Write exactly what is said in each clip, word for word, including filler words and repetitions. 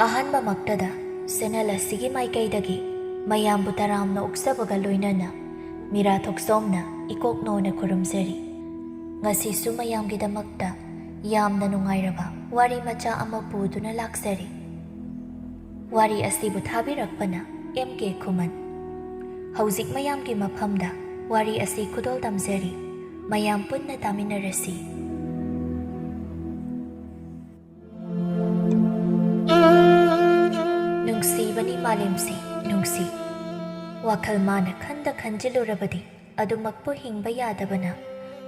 ꯑꯍꯥꯟꯕꯃꯛꯇꯗ channel ꯑꯁꯤꯒꯤ ꯃꯥꯏꯀꯩꯗꯒꯤ ꯃꯌꯥꯝꯕꯨ ꯇꯔꯥꯝꯅ ꯑꯣꯛꯆꯕꯒ ꯂꯣꯏꯅꯅ ꯃꯤꯔꯥ ꯊꯣꯛꯆꯣꯝꯅ ꯏꯀꯣꯛ ꯅꯣꯅ ꯈꯨꯔꯨꯝꯖꯔꯤ꯫ ꯉꯁꯤꯁꯨ ꯃꯌꯥꯝꯒꯤꯗꯃꯛꯇ ꯌꯥꯝꯅ ꯅꯨꯡꯉꯥꯏꯔꯕ ꯋꯥꯔꯤ ꯃꯆꯥ ꯑꯃ ꯄꯨꯗꯨꯅ ꯂꯥꯛꯆꯔꯤ꯫ ꯋꯥꯔꯤ ꯑꯁꯤꯕꯨ ꯊꯥꯕꯤꯔꯛꯄꯅ ꯑꯦꯝ ꯀꯦ ꯈꯨꯃꯟ꯫ ꯍꯧꯖꯤꯛ ꯃꯌꯥꯝꯒꯤ ꯃꯐꯝꯗ ꯋꯥꯔꯤ ꯑꯁꯤ ꯈꯨꯗꯣꯜ ꯇꯝꯖꯔꯤ꯫ ꯃꯌꯥꯝ ꯄꯨꯟꯅ ꯇꯥꯃꯤꯟꯅꯔꯁꯤ꯫ ꯅꯨꯡꯁꯤꯕꯅꯤ ꯃꯥꯂꯦꯝꯁꯤ, ꯅꯨꯡꯁꯤ꯫ ꯋꯥꯈꯜ ꯃꯥꯅ ꯈꯟꯗ ꯈꯟꯖꯤꯜꯂꯨꯔꯕꯗꯤ ꯑꯗꯨꯃꯛꯄꯨ ꯍꯤꯡꯕ ꯌꯥꯗꯕꯅ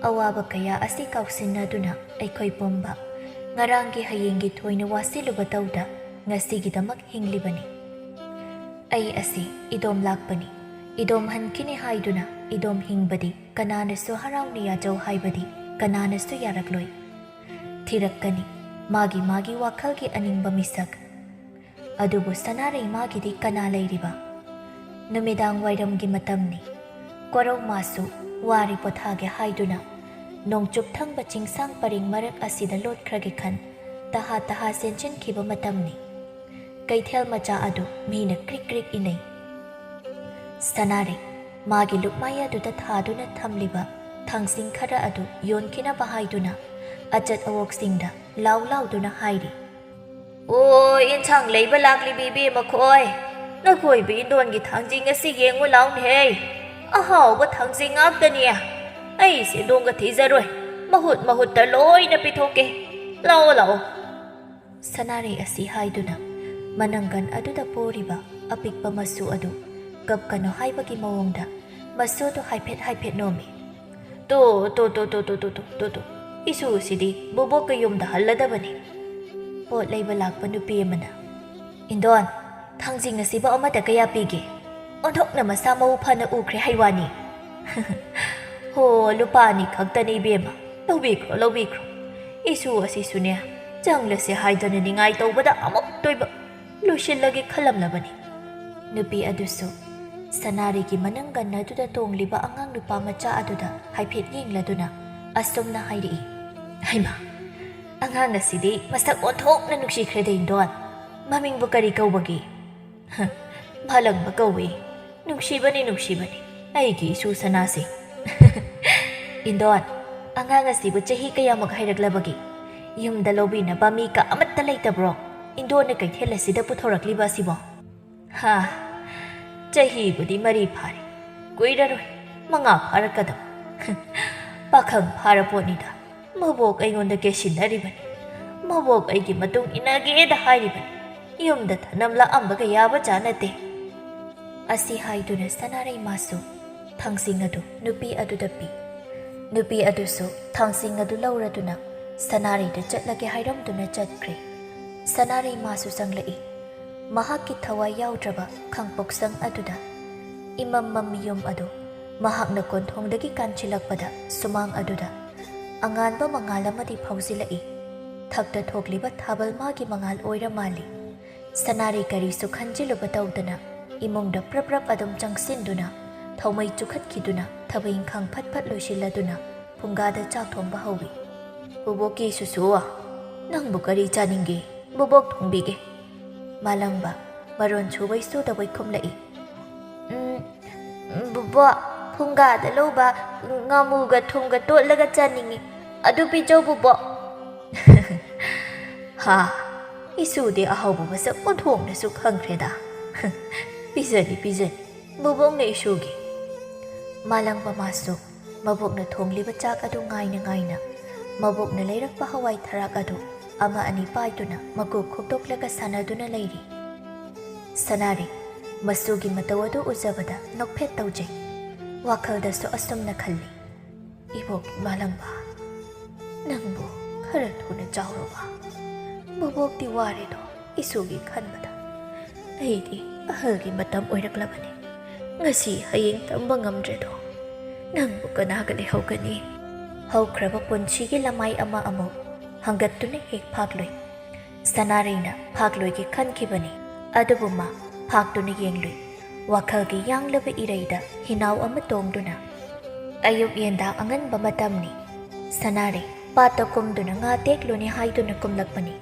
ꯑꯋꯥꯕ ꯀꯌꯥ ꯑꯁꯤ ꯀꯥꯎꯁꯤꯟꯅꯗꯨꯅ ꯑꯩꯈꯣꯏ ꯄꯨꯝꯕ ꯉꯔꯥꯡꯒꯤ ꯍꯌꯦꯡꯒꯤ ꯊꯣꯏꯅ ꯋꯥꯁꯤꯜꯂꯨꯕ ꯇꯧꯗ ꯉꯁꯤꯒꯤꯗꯃꯛ ꯍꯤꯡꯂꯤꯕꯅꯤ꯫ ꯑꯩ ꯑꯁꯤ ꯏꯗꯣꯝ ꯂꯥꯛꯄꯅꯤ, ꯏꯗꯣꯝ ꯍꯟꯈꯤꯅꯤ ꯍꯥꯏꯗꯨꯅ ꯏꯗꯣꯝ ꯍꯤꯡꯕꯗꯤ ꯀꯅꯥꯅꯁꯨ ꯍꯔꯥꯎꯅ ꯌꯥꯖꯧ ꯍꯥꯏꯕꯗꯤ ꯀꯅꯥꯅꯁꯨ ꯌꯥꯔꯛꯂꯣꯏ꯫ ꯊꯤꯔꯛꯀꯅꯤ ꯃꯥꯒꯤ ꯃꯥꯒꯤ ꯋꯥꯈꯜꯒꯤ ꯑꯅꯤꯡꯕ ꯃꯤꯁꯛ꯫ ꯑꯗꯨꯕꯨ ꯁꯅꯥꯔꯩ ꯃꯥꯒꯤꯗꯤ ꯀꯅꯥ ꯂꯩꯔꯤꯕ? ꯅꯨꯃꯤꯗꯥꯡ ꯋꯥꯏꯔꯝꯒꯤ ꯃꯇꯝꯅꯤ꯫ ꯀꯣꯔꯧ ꯃꯥꯁꯨ ꯋꯥꯔꯦ ꯄꯣꯊꯥꯒꯦ ꯍꯥꯏꯗꯨꯅ ꯅꯣꯡꯆꯨꯞ ꯊꯪꯕ ꯆꯤꯡꯁꯥꯡ ꯄꯔꯤꯡ ꯃꯔꯛ ꯑꯁꯤꯗ ꯂꯣꯠꯈ꯭ꯔꯒꯦ ꯈꯟ ꯇꯍꯥ ꯇꯍꯥ ꯆꯦꯟꯁꯤꯟꯈꯤꯕ ꯃꯇꯝꯅꯤ꯫ ꯀꯩꯊꯦꯜ ꯃꯆꯥ ꯑꯗꯨ ꯃꯤꯅ ꯀ꯭ꯔꯤꯛ ꯀ꯭ꯔꯤꯛ ꯏꯅꯩ꯫ ꯁꯅꯥꯔꯩ ꯃꯥꯒꯤ ꯂꯨꯛꯃꯥꯏ ꯑꯗꯨꯗ ꯊꯥꯗꯨꯅ ꯊꯝꯂꯤꯕ ꯊꯥꯡꯖꯤꯡ ꯈꯔ ꯑꯗꯨ ꯌꯣꯟꯈꯤꯅꯕ ꯍꯥꯏꯗꯨꯅ ꯑꯆꯠ ꯑꯋꯣꯛꯁꯤꯡꯗ ꯂꯥꯎ ꯂꯥꯎꯗꯨꯅ ꯍꯥꯏꯔꯤ꯫ "ꯑꯣ, ꯏꯟꯁꯥꯡ ꯂꯩꯕ ꯂꯥꯛꯂꯤꯕꯤ ꯏꯕꯦꯝꯃ ꯈꯣꯏ, ꯅꯈꯣꯏꯕꯨ ꯏꯟꯗꯣꯟꯒꯤ ꯊꯥꯡꯖꯤꯡ ꯑꯁꯤ ꯌꯦꯡꯉꯨ ꯂꯥꯎꯅꯦꯍꯦ꯫ ꯑꯍꯥꯎꯕ ꯊꯥꯡꯖꯤꯡ ꯉꯥꯛꯇꯅꯤ꯫ ꯑꯩ ꯁꯦꯟꯗꯣꯡꯒ ꯊꯤꯖꯔꯣꯏ, ꯃꯍꯨꯠ ꯃꯍꯨꯠꯇ ꯂꯣꯏꯅ ꯄꯤꯊꯣꯛꯀꯦ꯫ ꯂꯥꯛꯑꯣ, ꯂꯥꯛꯑꯣ꯫" ꯁꯅꯥꯔꯩ ꯑꯁꯤ ꯍꯥꯏꯗꯨꯅ ꯃꯅꯪꯒꯟ ꯑꯗꯨꯗ ꯄꯣꯔꯤꯕ ꯑꯄꯤꯛꯄ ꯃꯁꯨ ꯑꯗꯨ ꯀꯞꯀꯅꯨ ꯍꯥꯏꯕꯒꯤ ꯃꯑꯣꯡꯗ ꯃꯁꯨꯗꯨ ꯍꯥꯏꯐꯦꯠ ꯍꯥꯏꯐꯦꯠ ꯅꯣꯝꯃꯤ꯫ "ꯇꯣ, ꯇꯣ, ꯇꯣ, ꯏꯁꯨꯁꯤꯗꯤ ꯕꯣꯕꯣꯛꯀ ꯌꯨꯝꯗ ꯍꯜꯂꯗꯕꯅꯤ꯫" ꯄꯣꯠ ꯂꯩꯕ ꯂꯥꯛꯄ ꯅꯨꯄꯤ ꯑꯃꯅ, "ꯏꯟꯗꯣꯟ, ꯊꯥꯡꯖꯤꯡ ꯑꯁꯤꯕꯨ ꯑꯃꯗ ꯀꯌꯥ ꯄꯤꯒꯦ? ꯑꯣꯟꯊꯣꯛꯅ ꯃꯁꯥ ꯃꯎ ꯐꯅ ꯎꯈ꯭ꯔꯦ ꯍꯥꯏ ꯋꯥꯅꯤ꯫" "ꯍꯣ, ꯂꯨꯄꯥ ꯑꯅꯤ ꯈꯛꯇꯅꯤ ꯏꯕꯦꯝꯃ, ꯂꯧꯕꯤꯈ꯭ꯔꯣ, ꯂꯧꯕꯤꯈ꯭ꯔꯣ꯫ ꯏꯁꯨ ꯑꯁꯤꯁꯨꯅꯦ, ꯆꯪꯂꯁꯦ ꯍꯥꯏꯗꯨꯅ ꯅꯤꯡꯉꯥꯏ ꯇꯧꯕꯗ ꯑꯃꯨꯛꯇꯣꯏꯕ ꯂꯣꯏꯁꯤꯜꯂꯒꯦ ꯈꯜꯂꯝꯂꯕꯅꯤ꯫" ꯅꯨꯄꯤ ꯑꯗꯨꯁꯨ ꯁꯅꯥꯔꯩꯒꯤ ꯃꯅꯪꯒꯟ ꯑꯗꯨꯗ ꯇꯣꯡꯂꯤꯕ ꯑꯉꯥꯡ ꯅꯨꯄꯥ ꯃꯆꯥ ꯑꯗꯨꯗ ꯍꯥꯏꯐꯦꯠ ꯌꯦꯡꯂꯗꯨꯅ ꯑꯁꯨꯝꯅ ꯍꯥꯏꯔꯛꯏ, "ꯍꯩꯃꯥ, ꯑꯉꯥꯡ ꯑꯁꯤꯗꯤ ꯃꯁꯛ ꯑꯣꯟꯊꯣꯛꯅ ꯅꯨꯡꯁꯤꯈ꯭ꯔꯦꯗ ꯏꯟꯗꯣꯟ꯫ "ꯃꯃꯤꯡꯕꯨ ꯀꯔꯤ ꯀꯧꯕꯒꯦ?" "ꯃꯥꯂꯪꯕ ꯀꯧꯏ꯫" "ꯅꯨꯡꯁꯤꯕꯅꯤ, ꯅꯨꯡꯁꯤꯕꯅꯤ, ꯑꯩꯒꯤ ꯏꯁꯨ ꯁꯅꯥꯁꯦ꯫" "ꯏꯟꯗꯣꯟ, ꯑꯉꯥꯡ ꯑꯁꯤꯕꯨ ꯆꯍꯤ ꯀꯌꯥꯃꯨꯛ ꯍꯥꯏꯔꯛꯂꯕꯒꯦ? ꯌꯨꯝꯗ ꯂꯧꯕꯤꯅꯕ ꯃꯤꯒ ꯑꯃꯠꯇ ꯂꯩꯇꯕ꯭ꯔꯣ ꯏꯟꯗꯣꯟꯅ ꯀꯩꯊꯦꯜ ꯑꯁꯤꯗ ꯄꯨꯊꯣꯔꯛꯂꯤꯕ ꯑꯁꯤꯕꯣ?" "ꯍꯥ, ꯆꯍꯤꯕꯨꯗꯤ ꯃꯔꯤ ꯐꯥꯔꯦ꯫ ꯀꯨꯏꯔꯔꯣꯏ, ꯃꯉꯥ ꯐꯥꯔꯛꯀꯗꯕ꯫ ꯄꯥꯈꯪ ꯐꯥꯔ ꯄꯣꯠꯅꯤꯗ꯫ ꯃꯕꯣꯛ ꯑꯩꯉꯣꯟꯗ ꯀꯦꯁꯤꯟꯅꯔꯤꯕꯅꯤ꯫ ꯃꯕꯣꯛ ꯑꯩꯒꯤ ꯃꯇꯨꯡ ꯏꯟꯅꯒꯦꯗ ꯍꯥꯏꯔꯤꯕꯅꯤ꯫ ꯌꯨꯝꯗ ꯊꯅꯝ ꯂꯥꯛꯑꯝꯕꯒ ꯌꯥꯕ ꯖꯥꯠ ꯅꯠꯇꯦ꯫" ꯑꯁꯤ ꯍꯥꯏꯗꯨꯅ ꯁꯅꯥꯔꯩ ꯃꯥꯁꯨ ꯊꯥꯡꯖꯤꯡ ꯑꯗꯨ ꯅꯨꯄꯤ ꯑꯗꯨꯗ ꯄꯤ꯫ ꯅꯨꯄꯤ ꯑꯗꯨꯁꯨ ꯊꯥꯡꯖꯤꯡ ꯑꯗꯨ ꯂꯧꯔꯗꯨꯅ ꯁꯅꯥꯔꯩꯗ ꯆꯠꯂꯒꯦ ꯍꯥꯏꯔꯝꯗꯨꯅ ꯆꯠꯈ꯭ꯔꯦ꯫ ꯁꯅꯥꯔꯩ ꯃꯥꯁꯨ ꯆꯪꯂꯛꯏ꯫ ꯃꯍꯥꯛꯀꯤ ꯊꯋꯥꯏ ꯌꯥꯎꯗ꯭ꯔꯕ ꯈꯥꯡꯄꯣꯛꯁꯪ ꯑꯗꯨꯗ ꯏꯃꯝ ꯃꯝꯃꯤ ꯌꯨꯝ ꯑꯗꯨ ꯃꯍꯥꯛꯅ ꯀꯣꯟꯊꯣꯡꯗꯒꯤ ꯀꯥꯟꯁꯤꯜꯂꯛꯄꯗ ꯁꯨꯃꯥꯡ ꯑꯗꯨꯗ ꯑꯉꯥꯟꯕ ꯃꯉꯥꯜ ꯑꯃꯗꯤ ꯐꯥꯎꯖꯤꯜꯂꯛꯏ꯫ ꯊꯛꯇ ꯊꯣꯛꯂꯤꯕ ꯊꯥꯕꯜ ꯃꯥꯒꯤ ꯃꯉꯥꯜ ꯑꯣꯏꯔ ꯃꯥꯜꯂꯤ꯫ ꯁꯅꯥꯔꯩ ꯀꯔꯤꯁꯨ ꯈꯟꯖꯤꯜꯂꯨꯕ ꯇꯧꯗꯅ ꯏꯃꯨꯡꯗ ꯄ꯭ꯔꯞ ꯄ꯭ꯔꯞ ꯑꯗꯨꯝ ꯆꯪꯁꯤꯟꯗꯨꯅ ꯊꯧꯃꯩ ꯆꯨꯈꯠꯈꯤꯗꯨꯅ ꯊꯕꯛ ꯏꯪꯈꯥꯡ ꯐꯠ ꯐꯠ ꯂꯣꯏꯁꯤꯜꯂꯗꯨꯅ ꯐꯨꯡꯒꯥꯗ ꯆꯥꯛ ꯊꯣꯡꯕ ꯍꯧꯏ꯫ "ꯕꯣꯕꯣꯛꯀꯤ ꯁꯨꯁꯨ, ꯅꯪꯕꯨ ꯀꯔꯤ ꯆꯥꯅꯤꯡꯒꯦ? ꯕꯣꯕꯣꯛ ꯊꯣꯡꯕꯤꯒꯦ꯫" ꯃꯥꯂꯪꯕ ꯃꯔꯣꯟ ꯁꯨꯕꯩ ꯁꯨꯗꯕꯩ ꯈꯨꯝꯂꯛꯏ꯫ "ꯎꯝ, ꯕꯣꯕꯣꯛ, ꯐꯨꯡꯒꯥꯗ ꯂꯧꯕ ꯉꯥꯃꯨꯒ ꯊꯨꯝꯒ ꯇꯣꯠꯂꯒ ꯆꯥꯅꯤꯡꯉꯤ꯫ ꯑꯗꯨ ꯄꯤꯖꯧ ꯕꯣꯕꯣꯛ꯫" "ꯍꯥ, ꯏꯁꯨꯗꯤ ꯑꯍꯥꯎꯕ ꯃꯁꯛ ꯑꯣꯟꯊꯣꯛꯅꯁꯨ ꯈꯪꯈ꯭ꯔꯦꯗ꯫" "ꯄꯤꯖꯅꯤ, ꯄꯤꯖꯅꯤ, ꯕꯣꯕꯣꯛꯅ ꯏꯁꯨꯒꯤ꯫" ꯃꯥꯂꯪꯕ ꯃꯥꯁꯨ ꯃꯕꯣꯛꯅ ꯊꯣꯡꯂꯤꯕ ꯆꯥꯛ ꯑꯗꯨ ꯉꯥꯏꯅ ꯉꯥꯏꯅ ꯃꯕꯣꯛꯅ ꯂꯩꯔꯛꯄ ꯍꯋꯥꯏ ꯊꯔꯥꯛ ꯑꯗꯨ ꯑꯃ ꯑꯅꯤ ꯄꯥꯏꯗꯨꯅ ꯃꯀꯨ ꯈꯣꯛꯇꯣꯛꯂꯒ ꯁꯥꯟꯅꯗꯨꯅ ꯂꯩꯔꯤ꯫ ꯁꯅꯥꯔꯩ ꯃꯁꯨꯒꯤ ꯃꯇꯧ ꯑꯗꯨ ꯎꯖꯕꯗ ꯅꯣꯛꯐꯦꯠ ꯇꯧꯖꯩ꯫ ꯋꯥꯈꯜꯗꯁꯨ ꯑꯁꯨꯝꯅ ꯈꯜꯂꯤ, "ꯏꯕꯣꯛ ꯃꯥꯂꯪꯕ, ꯅꯪꯕꯨ ꯈꯔ ꯊꯨꯅ ꯆꯥꯎꯔꯕ? ꯕꯣꯕꯣꯛꯇꯤ ꯋꯥꯔꯦꯗꯣ ꯏꯁꯨꯒꯤ ꯈꯟꯕꯗ꯫ ꯑꯩꯗꯤ ꯑꯍꯜꯒꯤ ꯃꯇꯝ ꯑꯣꯏꯔꯛꯂꯕꯅꯤ꯫ ꯉꯁꯤ ꯍꯌꯦꯡ ꯇꯝꯕ ꯉꯝꯗ꯭ꯔꯦꯗꯣ꯫ ꯅꯪꯕꯨ ꯀꯅꯥꯒ ꯂꯩꯍꯧꯒꯅꯤ?" ꯍꯧꯈ꯭ꯔꯕ ꯄꯨꯟꯁꯤꯒꯤ ꯂꯃꯥꯏ ꯑꯃ ꯑꯃꯨꯛ ꯍꯪꯒꯠꯇꯨꯅ ꯍꯦꯛ ꯐꯥꯛꯂꯨꯏ꯫ ꯁꯅꯥꯔꯩꯅ ꯐꯥꯛꯂꯣꯏꯒꯦ ꯈꯟꯈꯤꯕꯅꯤ, ꯑꯗꯨꯕꯨ ꯃꯥ ꯐꯥꯛꯇꯨꯅ ꯌꯦꯡꯂꯨꯏ꯫ ꯋꯥꯈꯜꯒꯤ ꯌꯥꯡꯂꯕ ꯏꯔꯩꯗ ꯍꯤꯅꯥꯎ ꯑꯃ ꯇꯣꯡꯗꯨꯅ꯫ ꯑꯌꯨꯛ ꯌꯦꯟꯗꯥ ꯑꯉꯟꯕ ꯃꯇꯝꯅꯤ꯫ ꯁꯅꯥꯔꯩ ꯄꯥꯠꯇ ꯀꯨꯝꯗꯨꯅ ꯉꯥ ꯇꯦꯛꯂꯨꯅꯤ ꯍꯥꯏꯗꯨꯅ ꯀꯨꯝꯂꯛꯄꯅꯤ꯫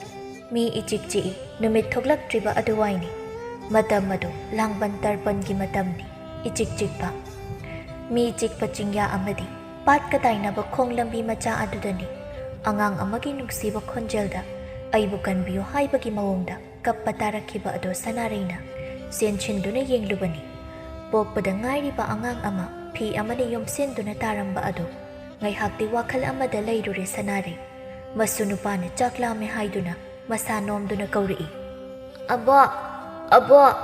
ꯃꯤ ꯏꯆꯤꯛ ꯆꯤꯛꯏ꯫ ꯅꯨꯃꯤꯠ ꯊꯣꯛꯂꯛꯇ꯭ꯔꯤꯕ ꯑꯗꯨꯋꯥꯏꯅꯤ꯫ ꯃꯇꯝ ꯑꯗꯨ ꯂꯥꯡꯕꯟ ꯇꯔꯄꯟꯒꯤ ꯃꯇꯝꯅꯤ꯫ ꯏꯆꯤꯛ ꯆꯤꯛꯄ꯫ ꯃꯤ ꯆꯤꯛꯄ ꯆꯤꯡꯌꯥ ꯑꯃꯗꯤ ꯄꯥꯠꯀ ꯇꯥꯏꯅꯕ ꯈꯣꯡ ꯂꯝꯕꯤ ꯃꯆꯥ ꯑꯗꯨꯗꯅꯤ꯫ ꯑꯉꯥꯡ ꯑꯃꯒꯤ ꯅꯨꯡꯁꯤꯕ ꯈꯣꯟꯖꯦꯜꯗ ꯑꯩꯕꯨ ꯀꯟꯕꯤꯌꯨ ꯍꯥꯏꯕꯒꯤ ꯃꯑꯣꯡꯗ ꯀꯞꯄ ꯇꯥꯔꯛꯈꯤꯕ ꯑꯗꯨ ꯁꯅꯥꯔꯩꯅ ꯆꯦꯟꯁꯤꯟꯗꯨꯅ ꯌꯦꯡꯂꯨꯕꯅꯤ꯫ ꯄꯣꯛꯄꯗ ꯉꯥꯏꯔꯤꯕ ꯑꯉꯥꯡ ꯑꯃ ꯐꯤ ꯑꯃꯅ ꯌꯣꯝꯁꯤꯟꯗꯨꯅ ꯇꯥꯔꯝꯕ ꯑꯗꯨ ꯉꯥꯏꯍꯥꯛꯇꯤ ꯋꯥꯈꯜ ꯑꯃꯗ ꯂꯩꯔꯨꯔꯦ ꯁꯅꯥꯔꯩ꯫ ꯃꯁꯨ ꯅꯨꯄꯥꯅ ꯆꯥꯛ ꯂꯥꯝꯃꯦ ꯍꯥꯏꯗꯨꯅ ꯃꯁꯥ ꯅꯣꯝꯗꯨꯅ ꯀꯧꯔꯛꯏ꯫ "ꯑꯕꯣꯛ, ꯑꯕꯣꯛ,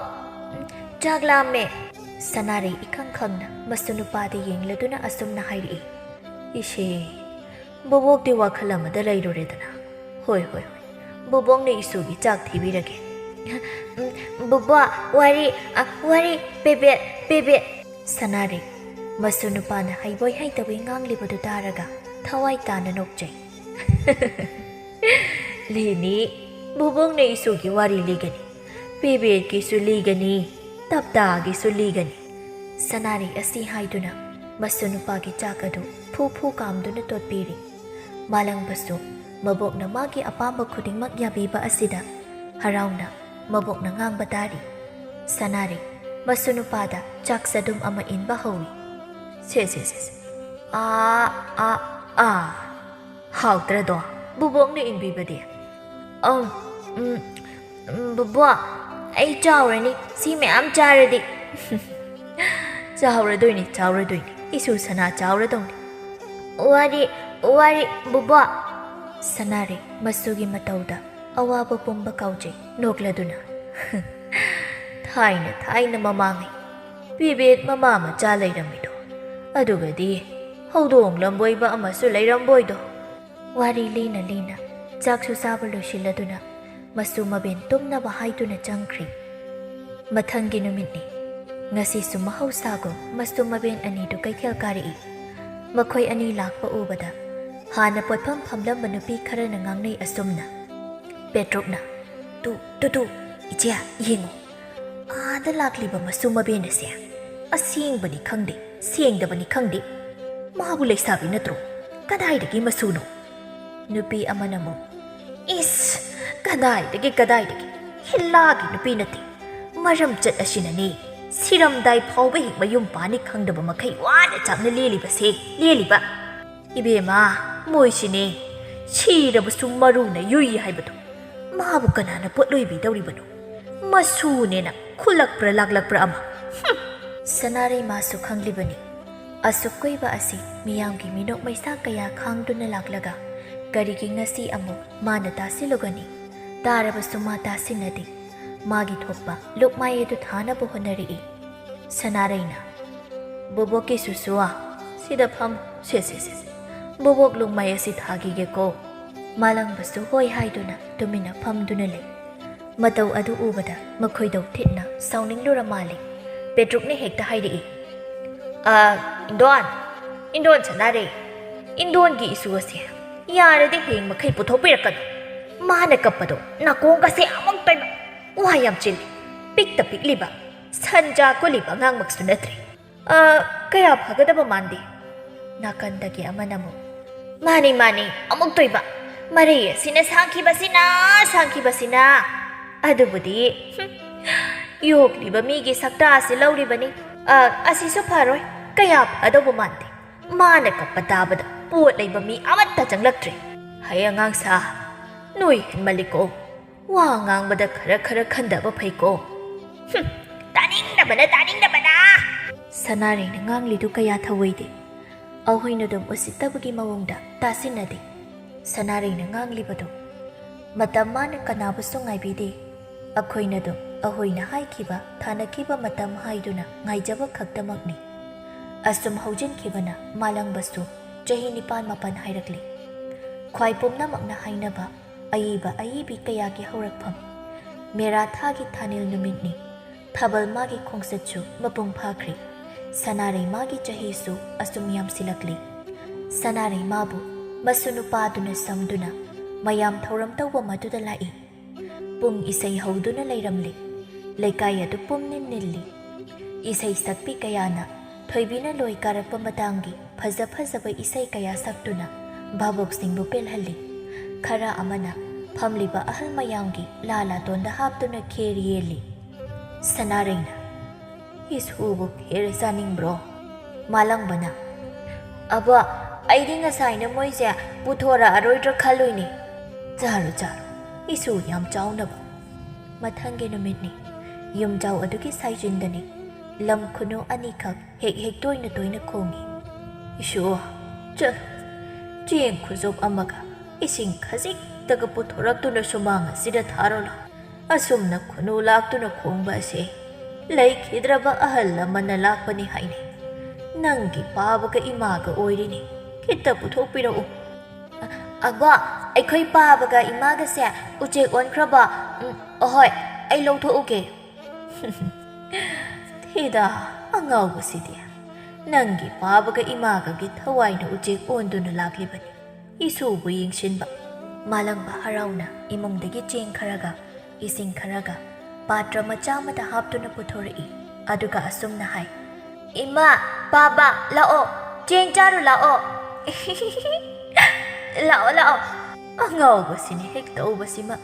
ꯆꯥꯛ ꯂꯥꯝꯃꯦ!" ꯁꯅꯥꯔꯩ ꯏꯈꯪ ꯈꯪꯅ ꯃꯁꯨ ꯅꯨꯄꯥꯗ ꯌꯦꯡꯂꯗꯨꯅ ꯑꯁꯨꯝꯅ ꯍꯥꯏꯔꯛꯏ꯫ "ꯏꯁꯦ, ꯕꯣꯕꯣꯛꯇꯤ ꯋꯥꯈꯜ ꯑꯃꯗ ꯂꯩꯔꯨꯔꯦꯗꯅ꯫ ꯍꯣꯏ, ꯍꯣꯏ, ꯍꯣꯏ, ꯕꯣꯕꯣꯛꯅ ꯏꯁꯨꯒꯤ ꯆꯥꯛ ꯊꯤꯕꯤꯔꯒꯦ꯫" "ꯎꯝ, ꯕꯣꯕꯣꯛ, ꯋꯥꯔꯤ, ꯑ, ꯋꯥꯔꯤ, ꯄꯦꯕꯦꯠ, ꯄꯦꯕꯦꯠ!" ꯁꯅꯥꯔꯩ, ꯃꯁꯨ ꯅꯨꯄꯥꯅ ꯍꯩꯕꯣꯏ ꯍꯩꯇꯕꯣꯏ ꯉꯥꯡꯂꯤꯕꯗꯨ ꯇꯥꯔꯒ ꯊꯋꯥꯏ ꯇꯥꯅ ꯅꯣꯛꯆꯩ꯫ "ꯂꯤꯅꯤ, ꯕꯣꯕꯣꯛꯅ ꯏꯁꯨꯒꯤ ꯋꯥꯔꯤ ꯂꯤꯒꯅꯤ, ꯄꯦꯕꯦꯠꯀꯤꯁꯨ ꯂꯤꯒꯅꯤ, ꯇꯞꯇꯥꯒꯤꯁꯨ ꯂꯤꯒꯅꯤ꯫" ꯁꯅꯥꯔꯩ ꯑꯁꯤ ꯍꯥꯏꯗꯨꯅ ꯃꯁꯨ ꯅꯨꯄꯥꯒꯤ ꯆꯥꯛ ꯑꯗꯨ ꯐꯨ ꯐꯨ ꯀꯥꯝꯗꯨꯅ ꯇꯣꯠꯄꯤꯔꯤ꯫ ꯃꯥꯂꯪꯕꯁꯨ ꯃꯕꯣꯛꯅ ꯃꯥꯒꯤ ꯑꯄꯥꯝꯕ ꯈꯨꯗꯤꯡꯃꯛ ꯌꯥꯕꯤꯕ ꯑꯁꯤꯗ ꯍꯔꯥꯎꯅ ꯃꯕꯣꯛꯅ ꯉꯥꯡꯕ ꯇꯥꯔꯤ꯫ ꯁꯅꯥꯔꯩ, ꯃꯁꯨ ꯅꯨꯄꯥꯗ ꯆꯥꯛ ꯆꯗꯨꯝ ꯑꯃ ꯏꯟꯕ ꯍꯧꯏ꯫ "ꯁꯦ, ꯁꯦ, ꯁꯦ, ꯁꯦ꯫ ꯑꯥ, ꯑꯥ, ꯑꯥ꯫ ꯍꯥꯎꯇ꯭ꯔꯗꯣ, ꯕꯨꯕꯣꯛꯅ ꯏꯟꯕꯤꯕꯗꯤ?" "ꯑꯝ, ꯎꯝ, ꯎꯝ, ꯕꯨꯕꯣꯛ, ꯑꯩ ꯆꯥꯎꯔꯅꯤ, ꯁꯤ ꯃꯌꯥꯝ ꯆꯥꯔꯗꯤ꯫" "ꯆꯥꯎꯔꯗꯣꯏꯅꯤ, ꯆꯥꯎꯔꯗꯣꯏꯅꯤ꯫ ꯏꯁꯨ ꯁꯅꯥ ꯆꯥꯎꯔꯗꯧꯅꯤ꯫" "ꯋꯥꯔꯤ, ꯋꯥꯔꯤ, ꯕꯨꯕꯣꯛ꯫" ꯁꯅꯥꯔꯩ ꯃꯁꯨꯒꯤ ꯃꯇꯧꯗ ꯑꯋꯥꯕ ꯄꯨꯝꯕ ꯀꯥꯎꯖꯩ ꯅꯣꯛꯂꯗꯨꯅ꯫ "ꯊꯥꯏꯅ, ꯊꯥꯏꯅ ꯃꯃꯥꯡꯉꯩ ꯄꯦꯕꯦꯠ ꯃꯃꯥ ꯃꯆꯥ ꯂꯩꯔꯝꯃꯤꯗꯣ, ꯑꯗꯨꯒꯗꯤ ꯍꯧꯗꯣꯡ ꯂꯝꯕꯣꯏꯕ ꯑꯃꯁꯨ ꯂꯩꯔꯝꯕꯣꯏꯗꯣ꯫" ꯋꯥꯔꯤ ꯂꯤꯅ ꯂꯤꯅ ꯆꯥꯛꯁꯨ ꯆꯥꯕ ꯂꯣꯏꯁꯤꯜꯂꯗꯨꯅ ꯃꯁꯨ ꯃꯕꯦꯟ ꯇꯨꯝꯅꯕ ꯍꯥꯏꯗꯨꯅ ꯆꯪꯈ꯭ꯔꯤ꯫ ꯃꯊꯪꯒꯤ ꯅꯨꯃꯤꯠꯅꯤ꯫ ꯉꯁꯤꯁꯨ ꯃꯍꯧꯁꯥꯒꯨꯝ ꯃꯁꯨ ꯃꯕꯦꯟ ꯑꯅꯤꯗꯨ ꯀꯩꯊꯦꯜ ꯀꯥꯔꯛꯏ꯫ ꯃꯈꯣꯏ ꯑꯅꯤ ꯂꯥꯛꯄ ꯎꯕꯗ ꯍꯥꯟꯅ ꯄꯣꯠꯐꯝ ꯐꯝꯂꯝꯕ ꯅꯨꯄꯤ ꯈꯔꯅ ꯉꯥꯡꯅꯩ ꯑꯁꯨꯝꯅ꯫ ꯄꯦꯇ꯭ꯔꯨꯛꯅ, "ꯇꯨ, ꯇꯨ, ꯇꯨ, ꯏꯆꯦ, ꯌꯦꯡꯉꯨ꯫ ꯑꯥꯗ ꯂꯥꯛꯂꯤꯕ ꯃꯁꯨ ꯃꯕꯦꯟ ꯑꯁꯦ ꯑꯁꯦꯡꯕꯅꯤ ꯈꯪꯗꯦ, ꯁꯦꯡꯗꯕꯅꯤ ꯈꯪꯗꯦ꯫ ꯃꯥꯕꯨ ꯂꯩꯁꯥꯕꯤ ꯅꯠꯇ꯭ꯔꯣ? ꯀꯗꯥꯏꯗꯒꯤ ꯃꯁꯨꯅꯣ?" ꯅꯨꯄꯤ ꯑꯃꯅ ꯑꯃꯨꯛ, "ꯏꯁ, ꯀꯗꯥꯏꯗꯒꯤ, ꯀꯗꯥꯏꯗꯒꯤ? ꯍꯤꯜꯂꯥꯒꯤ ꯅꯨꯄꯤ ꯅꯠꯇꯦ꯫ ꯃꯔꯝꯆꯠ ꯑꯁꯤꯅꯅꯤ ꯁꯤꯔꯝꯗꯥꯏ ꯐꯥꯎꯕ ꯍꯦꯛ ꯃꯌꯨꯝ ꯄꯥꯅꯤ ꯈꯪꯗꯕ ꯃꯈꯩ ꯋꯥꯅ ꯆꯥꯛꯅ ꯂꯦꯜꯂꯤꯕꯁꯦ, ꯂꯦꯜꯂꯤꯕ꯫ ꯏꯕꯦꯝꯃ, ꯃꯣꯏꯁꯤꯅꯦ ꯁꯤꯔꯕꯁꯨ ꯃꯔꯨꯅ ꯌꯨꯏ ꯍꯥꯏꯕꯗꯣ꯫ ꯃꯥꯕꯨ ꯀꯅꯥꯅ ꯄꯣꯠꯂꯣꯏꯕꯤꯗꯧꯔꯤꯕꯅꯣ? ꯃꯁꯨꯅꯦꯅ ꯈꯨꯜꯂꯛꯄ꯭ꯔꯥ ꯂꯥꯛꯂꯛꯄ꯭ꯔꯥ ꯑꯃ꯫ ꯍꯨꯝ! ꯁꯅꯥꯔꯩ ꯃꯥꯁꯨ ꯈꯪꯂꯤꯕꯅꯤ꯫ ꯑꯁꯨꯛ ꯀꯨꯏꯕ ꯑꯁꯤ ꯃꯤꯌꯥꯝꯒꯤ ꯃꯤꯅꯣꯛ ꯃꯩꯁꯥ ꯀꯌꯥ ꯈꯥꯡꯗꯨꯅ ꯂꯥꯛꯂꯒ ꯀꯔꯤꯒꯤ ꯉꯁꯤ ꯑꯃꯨꯛ ꯃꯥꯅ ꯇꯥꯁꯤꯜꯂꯨꯒꯅꯤ? ꯇꯥꯔꯕꯁꯨ ꯃꯥ ꯇꯥꯁꯤꯟꯅꯗꯦ꯫ ꯃꯥꯒꯤ ꯊꯣꯛꯄ ꯂꯨꯛꯃꯥꯏ ꯑꯗꯨ ꯊꯥꯅꯕ ꯍꯣꯠꯅꯔꯛꯏ꯫ ꯁꯅꯥꯔꯩꯅ, "ꯕꯣꯕꯣꯛꯀꯤ ꯁꯨꯁꯨ, ꯁꯤꯗ ꯐꯝ꯫ ꯁꯦ, ꯁꯦ, ꯁꯦ, ꯁꯦ꯫ ꯕꯣꯕꯣꯛ ꯂꯨꯛꯃꯥꯏ ꯑꯁꯤ ꯊꯥꯈꯤꯒꯦꯀꯣ?" ꯃꯥꯂꯪꯕꯁꯨ ꯍꯣꯏ ꯍꯥꯏꯗꯨꯅ ꯇꯨꯃꯤꯟꯅ ꯐꯝꯗꯨꯅ ꯂꯩ꯫ ꯃꯇꯧ ꯑꯗꯨ ꯎꯕꯗ ꯃꯈꯣꯏꯗꯧ ꯊꯤꯠꯅ ꯁꯥꯎꯅꯤꯡꯂꯨꯔ ꯃꯥꯜꯂꯦ꯫ ꯄꯦꯇ꯭ꯔꯨꯛꯅ ꯍꯦꯛꯇ ꯍꯥꯏꯔꯛꯏ, "ꯑ, ꯏꯟꯗꯣꯟ, ꯏꯟꯗꯣꯟ ꯁꯅꯥꯔꯩ, ꯏꯟꯗꯣꯟꯒꯤ ꯏꯁꯨ ꯑꯁꯦ ꯌꯥꯔꯗꯤ ꯍꯌꯦꯡ ꯃꯈꯩ ꯄꯨꯊꯣꯛꯄꯤꯔꯛꯀꯅꯨ꯫ ꯃꯥꯅ ꯀꯞꯄꯗꯣ ꯅꯥꯀꯣꯡꯒꯁꯦ ꯑꯃꯨꯛ ꯇꯣꯏꯕ꯫ ꯋꯥ ꯌꯥꯝ ꯆꯤꯜꯂꯤ꯫ ꯄꯤꯛꯇ ꯄꯤꯛꯂꯤꯕ, ꯁꯟ ꯆꯥ ꯀꯣꯜꯂꯤꯕ ꯑꯉꯥꯡꯃꯛꯁꯨ ꯅꯠꯇ꯭ꯔꯦ꯫ ꯑ, ꯀꯌꯥ ꯐꯒꯗꯕ ꯃꯥꯟꯗꯦ?" ꯅꯥꯀꯟꯗꯒꯤ ꯑꯃꯅ ꯑꯃꯨꯛ, "ꯃꯥꯅꯤ, ꯃꯥꯅꯤ, ꯑꯃꯨꯛ ꯇꯣꯏꯕ꯫ ꯃꯔꯩ ꯑꯁꯤꯅ ꯁꯥꯡꯈꯤꯕꯁꯤꯅ, ꯁꯥꯡꯈꯤꯕꯁꯤꯅ꯫ ꯑꯗꯨꯕꯨꯗꯤ, ꯍꯨꯝ, ꯌꯣꯛꯂꯤꯕ ꯃꯤꯒꯤ ꯁꯛꯇꯥ ꯑꯁꯤ ꯂꯧꯔꯤꯕꯅꯤ꯫ ꯑ, ꯑꯁꯤꯁꯨ ꯐꯔꯣꯏ꯫ ꯀꯌꯥ ꯐꯗꯧꯕ ꯃꯥꯟꯗꯦ꯫ ꯃꯥꯅ ꯀꯞꯄ ꯇꯥꯕꯗ ꯄꯣꯠ ꯂꯩꯕ ꯃꯤ ꯑꯃꯠꯇ ꯆꯪꯂꯛꯇ꯭ꯔꯦ꯫ ꯍꯩ ꯑꯉꯥꯡꯁꯥ, ꯅꯣꯏ ꯍꯦꯟꯃꯜꯂꯤꯀꯣ꯫ ꯋꯥ ꯉꯥꯡꯕꯗ ꯈꯔ ꯈꯔ ꯈꯟꯗꯕ ꯐꯩꯀꯣ꯫ ꯍꯨꯝ, ꯇꯥꯅꯤꯡꯗꯕꯅ, ꯇꯥꯅꯤꯡꯗꯕꯅ!" ꯁꯅꯥꯔꯩꯅ ꯉꯥꯡꯂꯤꯗꯨ ꯀꯌꯥ ꯊꯧꯑꯣꯏꯗꯦ꯫ ꯑꯍꯣꯏꯅ ꯑꯗꯨꯝ ꯎꯁꯤꯠꯇꯕꯒꯤ ꯃꯑꯣꯡꯗ ꯇꯥꯁꯤꯟꯅꯗꯦ꯫ ꯁꯅꯥꯔꯩꯅ ꯉꯥꯡꯂꯤꯕꯗꯨ ꯃꯇꯝ ꯃꯥꯅ ꯀꯅꯥꯕꯨꯁꯨ ꯉꯥꯏꯕꯤꯗꯦ꯫ ꯑꯩꯈꯣꯏꯅ ꯑꯗꯨꯝ ꯑꯍꯣꯏꯅ ꯍꯥꯏꯈꯤꯕ, ꯊꯥꯅꯈꯤꯕ ꯃꯇꯝ ꯍꯥꯏꯗꯨꯅ ꯉꯥꯏꯖꯕ ꯈꯛꯇꯃꯛꯅꯤ꯫ ꯑꯁꯨꯝ ꯍꯧꯖꯤꯟꯈꯤꯕꯅ ꯃꯥꯂꯪꯕꯁꯨ ꯆꯍꯤ ꯅꯤꯄꯥꯟ ꯃꯥꯄꯟ ꯍꯥꯏꯔꯛꯂꯤ꯫ ꯈ꯭ꯋꯥꯏ ꯄꯨꯝꯅꯃꯛꯅ ꯍꯥꯏꯅꯕ ꯑꯏꯕ ꯑꯏꯕꯤ ꯀꯌꯥꯒꯤ ꯍꯧꯔꯛꯐꯝ꯫ ꯃꯦꯔꯥ ꯊꯥꯒꯤ ꯊꯥꯅꯤꯜ ꯅꯨꯃꯤꯠꯅꯤ꯫ ꯊꯥꯕꯜ ꯃꯥꯒꯤ ꯈꯣꯡꯆꯠꯁꯨ ꯃꯄꯨꯡ ꯐꯥꯈ꯭ꯔꯦ꯫ ꯁꯅꯥꯔꯩ ꯃꯥꯒꯤ ꯆꯍꯤꯁꯨ ꯑꯁꯨꯝ ꯌꯥꯝꯁꯤꯜꯂꯛꯂꯤ꯫ ꯁꯅꯥꯔꯩ ꯃꯥꯕꯨ ꯃꯁꯨ ꯅꯨꯄꯥꯗꯨꯅ ꯁꯝꯗꯨꯅ ꯃꯌꯥꯝ ꯊꯧꯔꯝ ꯇꯧꯕ ꯃꯗꯨꯗ ꯂꯥꯛꯏ꯫ ꯄꯨꯡ ꯏꯁꯩ ꯍꯧꯗꯨꯅ ꯂꯩꯔꯝꯂꯤ꯫ ꯂꯩꯀꯥꯏ ꯑꯗꯨ ꯄꯨꯝꯅꯤꯜ ꯅꯤꯜꯂꯤ꯫ ꯏꯁꯩ ꯁꯛꯄꯤ ꯀꯌꯥꯅ ꯊꯣꯏꯕꯤꯅ ꯂꯣꯏ ꯀꯥꯔꯛꯄ ꯃꯇꯥꯡꯒꯤ ꯐꯖ ꯐꯖꯕ ꯏꯁꯩ ꯀꯌꯥ ꯁꯛꯇꯨꯅ ꯚꯥꯕꯣꯛꯁꯤꯡꯕꯨ ꯄꯦꯜꯍꯜꯂꯤ꯫ ꯈꯔ ꯑꯃꯅ ꯐꯝꯂꯤꯕ ꯑꯍꯜ ꯃꯌꯥꯝꯒꯤ ꯂꯥ ꯂꯥꯇꯣꯟꯗ ꯍꯥꯞꯇꯨꯅ ꯈꯦꯔ ꯌꯦꯜꯂꯤ꯫ ꯁꯅꯥꯔꯩꯅ, "ꯏꯁꯨꯕꯨ ꯈꯦꯔ ꯆꯥꯅꯤꯡꯕ꯭ꯔꯣ?" ꯃꯥꯂꯪꯕꯅ, "ꯑꯕꯣ, ꯑꯩꯗꯤ ꯉꯁꯥꯏꯅ ꯃꯣꯏꯁꯦ ꯄꯨꯊꯣꯔꯛꯑꯔꯣꯏꯗ꯭ꯔꯥ ꯈꯜꯂꯨꯏꯅꯦ꯫ ꯆꯥꯔꯣ, ꯆꯥꯔꯣ, ꯏꯁꯨ ꯌꯥꯝ ꯆꯥꯎꯅꯕ꯫" ꯃꯊꯪꯒꯤ ꯅꯨꯃꯤꯠꯅꯤ꯫ ꯌꯨꯝꯖꯥꯎ ꯑꯗꯨꯒꯤ ꯁꯥꯏꯖꯤꯟꯗꯅꯤ꯫ ꯂꯝ ꯈꯨꯅꯨ ꯑꯅꯤꯈꯛ ꯍꯦꯛ ꯍꯦꯛ ꯇꯣꯏꯅ ꯇꯣꯏꯅ ꯈꯣꯡꯏ꯫ "ꯏꯁꯨ, ꯆꯠꯂꯣ, ꯆꯦꯡ ꯈꯨꯖꯣꯞ ꯑꯃꯒ ꯏꯁꯤꯡ ꯈꯖꯤꯛꯇꯒ ꯄꯨꯊꯣꯔꯛꯇꯨꯅ ꯁꯨꯃꯥꯡ ꯑꯁꯤꯗ ꯊꯥꯔꯣ ꯂꯥꯎ꯫ ꯑꯁꯨꯝꯅ ꯈꯨꯅꯨ ꯂꯥꯛꯇꯨꯅ ꯈꯣꯡꯕ ꯑꯁꯦ ꯂꯩꯈꯤꯗ꯭ꯔꯕ ꯑꯍꯜ ꯑꯃꯅ ꯂꯥꯛꯄꯅꯤ ꯍꯥꯏꯅꯩ꯫ ꯅꯪꯒꯤ ꯄꯥꯕꯒ ꯏꯃꯥꯒ ꯑꯣꯏꯔꯤꯅꯦ꯫ ꯈꯤꯠꯇ ꯄꯨꯊꯣꯛꯄꯤꯔꯛꯎ꯫" "ꯑ-, ꯑꯒꯣ, ꯑꯩꯈꯣꯏ ꯄꯥꯕꯒ ꯏꯃꯥꯒꯁꯦ ꯎꯆꯦꯛ ꯑꯣꯟꯈ꯭ꯔꯕ꯫ ꯎꯝ, ꯑꯍꯣꯏ, ꯑꯩ ꯂꯧꯊꯣꯛꯎꯒꯦ꯫" "ꯊꯤꯗ, ꯑꯉꯥꯎꯕꯁꯤꯗꯤ꯫ ꯅꯪꯒꯤ ꯄꯥꯕꯒ ꯏꯃꯥꯒꯒꯤ ꯊꯋꯥꯏꯅ ꯎꯆꯦꯛ ꯑꯣꯟꯗꯨꯅ ꯂꯥꯛꯂꯤꯕꯅꯤ꯫ ꯏꯁꯨꯕꯨ ꯌꯦꯡꯁꯤꯟꯕ꯫" ꯃꯥꯂꯪꯕ ꯍꯔꯥꯎꯅ ꯏꯃꯨꯡꯗꯒꯤ ꯆꯦꯡ ꯈꯔꯒ ꯏꯁꯤꯡ ꯈꯔꯒ ꯄꯥꯇ꯭ꯔ ꯃꯆꯥ ꯑꯃꯗ ꯍꯥꯞꯇꯨꯅ ꯄꯨꯊꯣꯔꯛꯏ꯫ ꯑꯗꯨꯒ ꯑꯁꯨꯝꯅ ꯍꯥꯏ, "ꯏꯃꯥ, ꯄꯥꯕ, ꯂꯥꯛꯑꯣ, ꯆꯦꯡ ꯆꯥꯔꯨ ꯂꯥꯛꯑꯣ꯫" "ꯂꯥꯛꯑꯣ, ꯂꯥꯛꯑꯣ꯫" ꯑꯉꯥꯎꯕꯁꯤꯅꯤ ꯍꯦꯛ ꯇꯧꯕꯁꯤꯃ꯫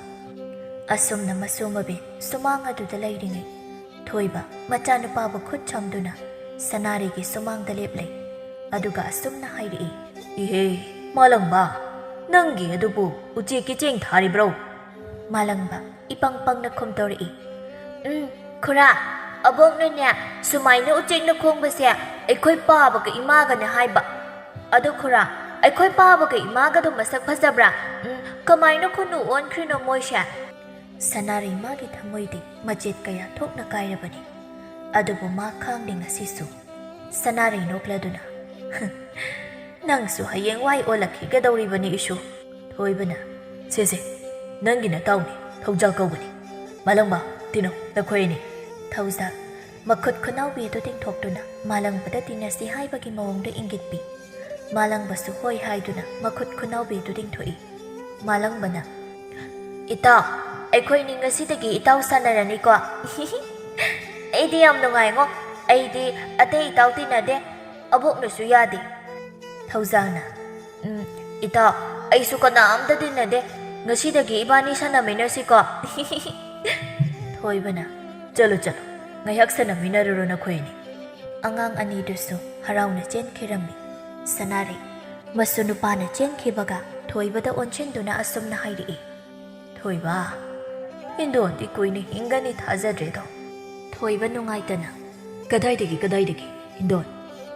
ꯑꯁꯨꯝꯅ ꯃꯁꯨ ꯃꯕꯦꯟ ꯁꯨꯃꯥꯡ ꯑꯗꯨꯗ ꯂꯩꯔꯤꯉꯩ, ꯊꯣꯏꯕ ꯃꯆꯥꯅꯨꯄꯥꯕꯨ ꯈꯨꯠ ꯁꯝꯗꯨꯅ ꯁꯅꯥꯔꯩꯒꯤ ꯁꯨꯃꯥꯡꯗ ꯂꯦꯞꯂꯦ꯫ ꯑꯗꯨꯒ ꯑꯁꯨꯝꯅ ꯍꯥꯏꯔꯛꯏ, "ꯏꯍꯦ, ꯃꯥꯂꯪꯕ, ꯅꯪꯒꯤ ꯑꯗꯨꯕꯨ ꯎꯆꯦꯛꯀꯤ ꯆꯦꯡ ꯊꯥꯔꯤꯕ꯭ꯔꯣ?" ꯃꯥꯂꯪꯕ ꯏꯄꯪ ꯄꯪꯅ ꯈꯨꯝꯇꯧꯔꯛꯏ, "ꯎꯝ, ꯈꯨꯔꯥ, ꯑꯕꯣꯛꯅꯅꯦ ꯁꯨꯃꯥꯏꯅ ꯎꯆꯦꯛꯅ ꯈꯣꯡꯕꯁꯦ ꯑꯩꯈꯣꯏ ꯄꯥꯕꯒ ꯏꯃꯥꯒꯅ ꯍꯥꯏꯕ꯫" "ꯑꯗꯣ ꯈꯨꯔꯥ, ꯑꯩꯈꯣꯏ ꯄꯥꯕꯒ ꯏꯃꯥꯒꯗꯣ ꯃꯁꯛ ꯐꯖꯕ꯭ꯔꯥ? ꯎꯝ, ꯀꯃꯥꯏꯅ ꯈꯨꯅꯨ ꯑꯣꯟꯈ꯭ꯔꯤꯅꯣ ꯃꯣꯏꯁꯦ?" ꯁꯅꯥꯔꯩ ꯃꯥꯒꯤ ꯊꯃꯣꯏꯗꯤ ꯃꯆꯦꯠ ꯀꯌꯥ ꯊꯣꯛꯅ ꯀꯥꯏꯔꯕꯅꯤ꯫ ꯑꯗꯨꯕꯨ ꯃꯥ ꯈꯥꯡꯂꯤ ꯉꯁꯤꯁꯨ꯫ ꯁꯅꯥꯔꯩ ꯅꯣꯛꯂꯗꯨꯅ, "ꯅꯪꯁꯨ ꯍꯌꯦꯡꯋꯥꯏ ꯑꯣꯜꯂꯛꯈꯤꯒꯗꯧꯔꯤꯕꯅꯤ ꯏꯁꯨ꯫" ꯊꯣꯏꯕꯅ, "ꯁꯦ, ꯁꯦ, ꯅꯪꯒꯤ ꯅꯇꯥꯎꯅꯤ, ꯊꯧꯖꯥꯜ ꯀꯧꯕꯅꯤ꯫ ꯃꯥꯂꯪꯕ, ꯇꯤꯟꯅꯧ, ꯅꯈꯣꯏ ꯑꯅꯤ꯫" ꯊꯧꯖꯥꯜ ꯃꯈꯨꯠ ꯈꯨꯅꯥꯎꯕꯤ ꯑꯗꯨ ꯇꯤꯡꯊꯣꯛꯇꯨꯅ ꯃꯥꯂꯪꯕꯗ ꯇꯤꯟꯅꯁꯤ ꯍꯥꯏꯕꯒꯤ ꯃꯑꯣꯡꯗ ꯏꯪꯒꯤꯠ ꯄꯤ꯫ ꯃꯥꯂꯪꯕꯁꯨ ꯍꯣꯏ ꯍꯥꯏꯗꯨꯅ ꯃꯈꯨꯠ ꯈꯨꯅꯥꯎꯕꯤ ꯑꯗꯨ ꯇꯤꯡꯊꯣꯛꯏ꯫ ꯃꯥꯂꯪꯕꯅ, "ꯏꯇꯥꯎ, ꯑꯩꯈꯣꯏꯅꯤ ꯉꯁꯤꯗꯒꯤ ꯏꯇꯥꯎ ꯁꯥꯟꯅꯔꯅꯤꯀꯣ꯫" "ꯑꯩꯗꯤ ꯌꯥꯝ ꯅꯨꯡꯉꯥꯏꯉꯣ꯫ ꯑꯩꯗꯤ ꯑꯇꯩ ꯏꯇꯥꯎ ꯇꯤꯟꯅꯗꯦ꯫ ꯑꯕꯣꯛꯅꯁꯨ ꯌꯥꯗꯦ꯫" ꯊꯧꯖꯥꯜꯅ, "ꯎꯝ, ꯏꯇꯥꯎ, ꯑꯩꯁꯨ ꯀꯅꯥꯝꯇ ꯇꯤꯟꯅꯗꯦ꯫ "ꯉꯁꯤꯗꯒꯤ ꯏꯕꯥꯅꯤ ꯁꯥꯟꯅꯃꯤꯟꯅꯁꯤꯀꯣ?" ꯊꯣꯏꯕꯅ, "ꯆꯠꯂꯣ, ꯆꯠꯂꯣ, ꯉꯥꯏꯍꯥꯛ ꯁꯥꯟꯅꯃꯤꯟꯅꯔꯨꯔꯣ ꯅꯈꯣꯏ ꯑꯅꯤ꯫" ꯑꯉꯥꯡ ꯑꯅꯤꯗꯨꯁꯨ ꯍꯔꯥꯎꯅ ꯆꯦꯟꯈꯤꯔꯝꯃꯤ꯫ ꯁꯅꯥꯔꯩ ꯃꯁꯨ ꯅꯨꯄꯥꯅ ꯆꯦꯟꯈꯤꯕꯒ ꯊꯣꯏꯕꯗ ꯑꯣꯟꯁꯤꯟꯗꯨꯅ ꯑꯁꯨꯝꯅ ꯍꯥꯏꯔꯛꯏ, "ꯊꯣꯏꯕ, ꯏꯟꯗꯣꯟꯗꯤ ꯀꯨꯏꯅ ꯍꯤꯡꯒꯅꯤ ꯊꯥꯖꯗ꯭ꯔꯦꯗꯣ꯫" ꯊꯣꯏꯕ ꯅꯨꯡꯉꯥꯏꯇꯅ, "ꯀꯗꯥꯏꯗꯒꯤ, ꯀꯗꯥꯏꯗꯒꯤ? ꯏꯟꯗꯣꯟ,